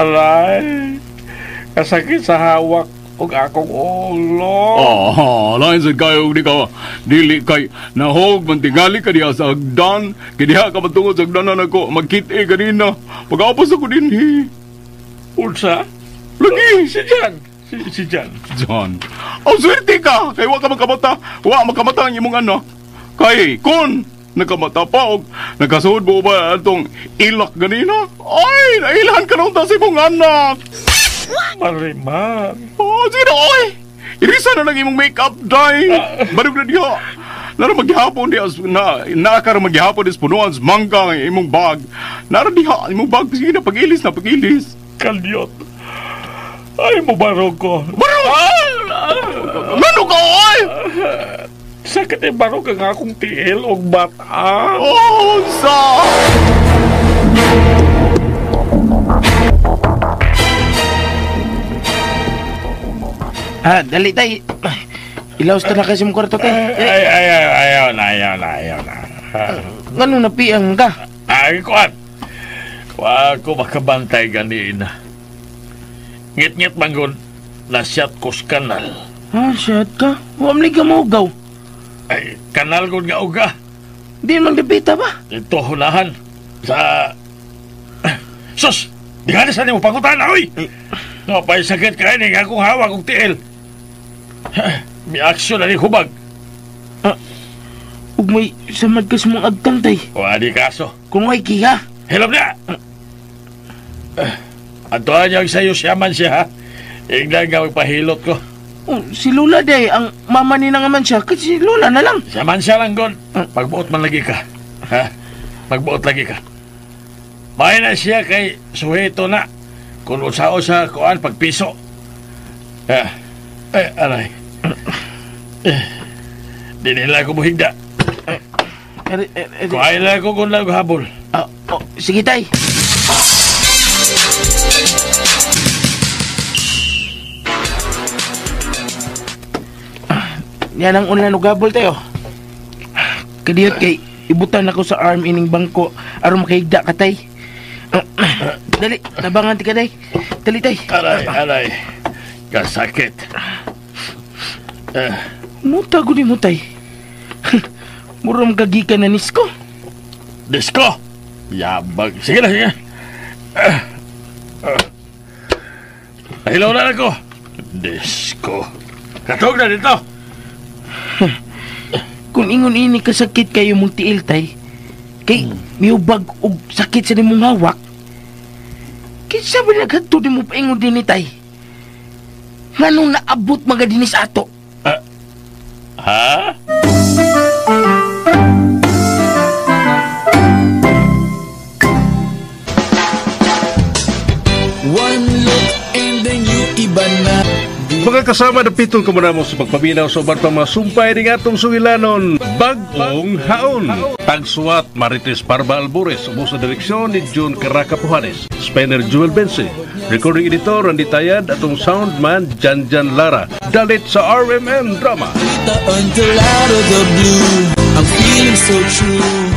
aray, kasakit sa hawak og akong ulo. Ah, lain sa kayo di ka dili kay nahog man tingali ka diha sa hagdan. Kay diha ka matungod sa hagdanan ako magkit-e kanina. Pag-apas ako dinhi. Unsa? Lagi si Jan. Si Jan. Jan. Ang swerte ka kay wa ka makamata. Wa makamata ang imong anak. Kay kun nakamata pa og nakasuod mo ba atong ilak ganina? Ay, nailhan ka nung ta sa imong anak. Marimar. Oh, sino oy? Irisa na lang imong makeup day. Barug na diha. Nara maghihapon diha na naakar maghihapon is punuan sa mangga ang imong bag. Nara diha imong bag sige na pagilis na pagilis. Kalyot. Ay, mubarog ko. Barog! Ano ka, oy? Sakit ay barog ang akong tiil og bata. Oh, sa! Ah, dali tay. Ilaws ta na kasi mong kwarto tay. Ay, ay, ay, ayaw na, ayaw na, ayaw na. Ngano napiang ka? Ay, kuan. Wa ko makabantay ganina. Ngit-ngit manggod, nasyat ko sa kanal. Ha, shot ka? Wa man ka maugaw. Ay, kanal gud nga uga. Di man dipita ba? Ito hunahan. Sa... Sus! Di ka na sa nimo pangutan, oy! No, pa'y sakit ka ini, akong hawak og tiil. May aksyon na ni hubag. Ah, ug may samad ka sa mong agtang, tay. Wa di kaso. Kung ay kiha. Hilom na! Antuan niya sa'yo siya man siya, ha? Ignan nga magpahilot ko. Oh, si Lola day, ang mama ni na nga man siya. Kasi si Lola na lang. Siya man siya lang, God. Pagbuot man lagi ka. Ha? Pagbuot lagi ka. May na siya kay suheto na. Kung usao sa kuan, pagpiso. Ay, aray. Di nila ako muhigda. Kuhay lang ako kung lang habol. Oh, sige, tay. Yan ang unlan og habol tayo. Kadiyot kay ibutan ako sa arm ining bangko aron makahigda ka tay. Dali, tabangan ti ka day. Dali tay. Aray, aray. Kasakit. Muta gud mo tay. Murang kagikan na nisko. Disko? Yabag. Sige na, sige. Nahilaw na ako. Disko. Katog na dito. Kung ingon ini kasakit kayo mong tiil tay, kay miubag og sakit sa nimong hawak, kinsa ba naghadto di mo paingon din ni tay? Nganong naabot mga dinis ato? Ha? One look and then you iba na. Mga kasama na pitong kumunamo sa pagpaminaw sa uban pang mga sumpay ng atong sugilanon, Bagong Haon. Tagsuwat, Marites Parba Albures, ubo sa direksyon ni June Caraca Pujanes, Spanner Jewel Bense, recording editor Randy Tayad, atong soundman Janjan Lara. Dalit sa RMN Drama. Until out of the blue, I'm feeling so true.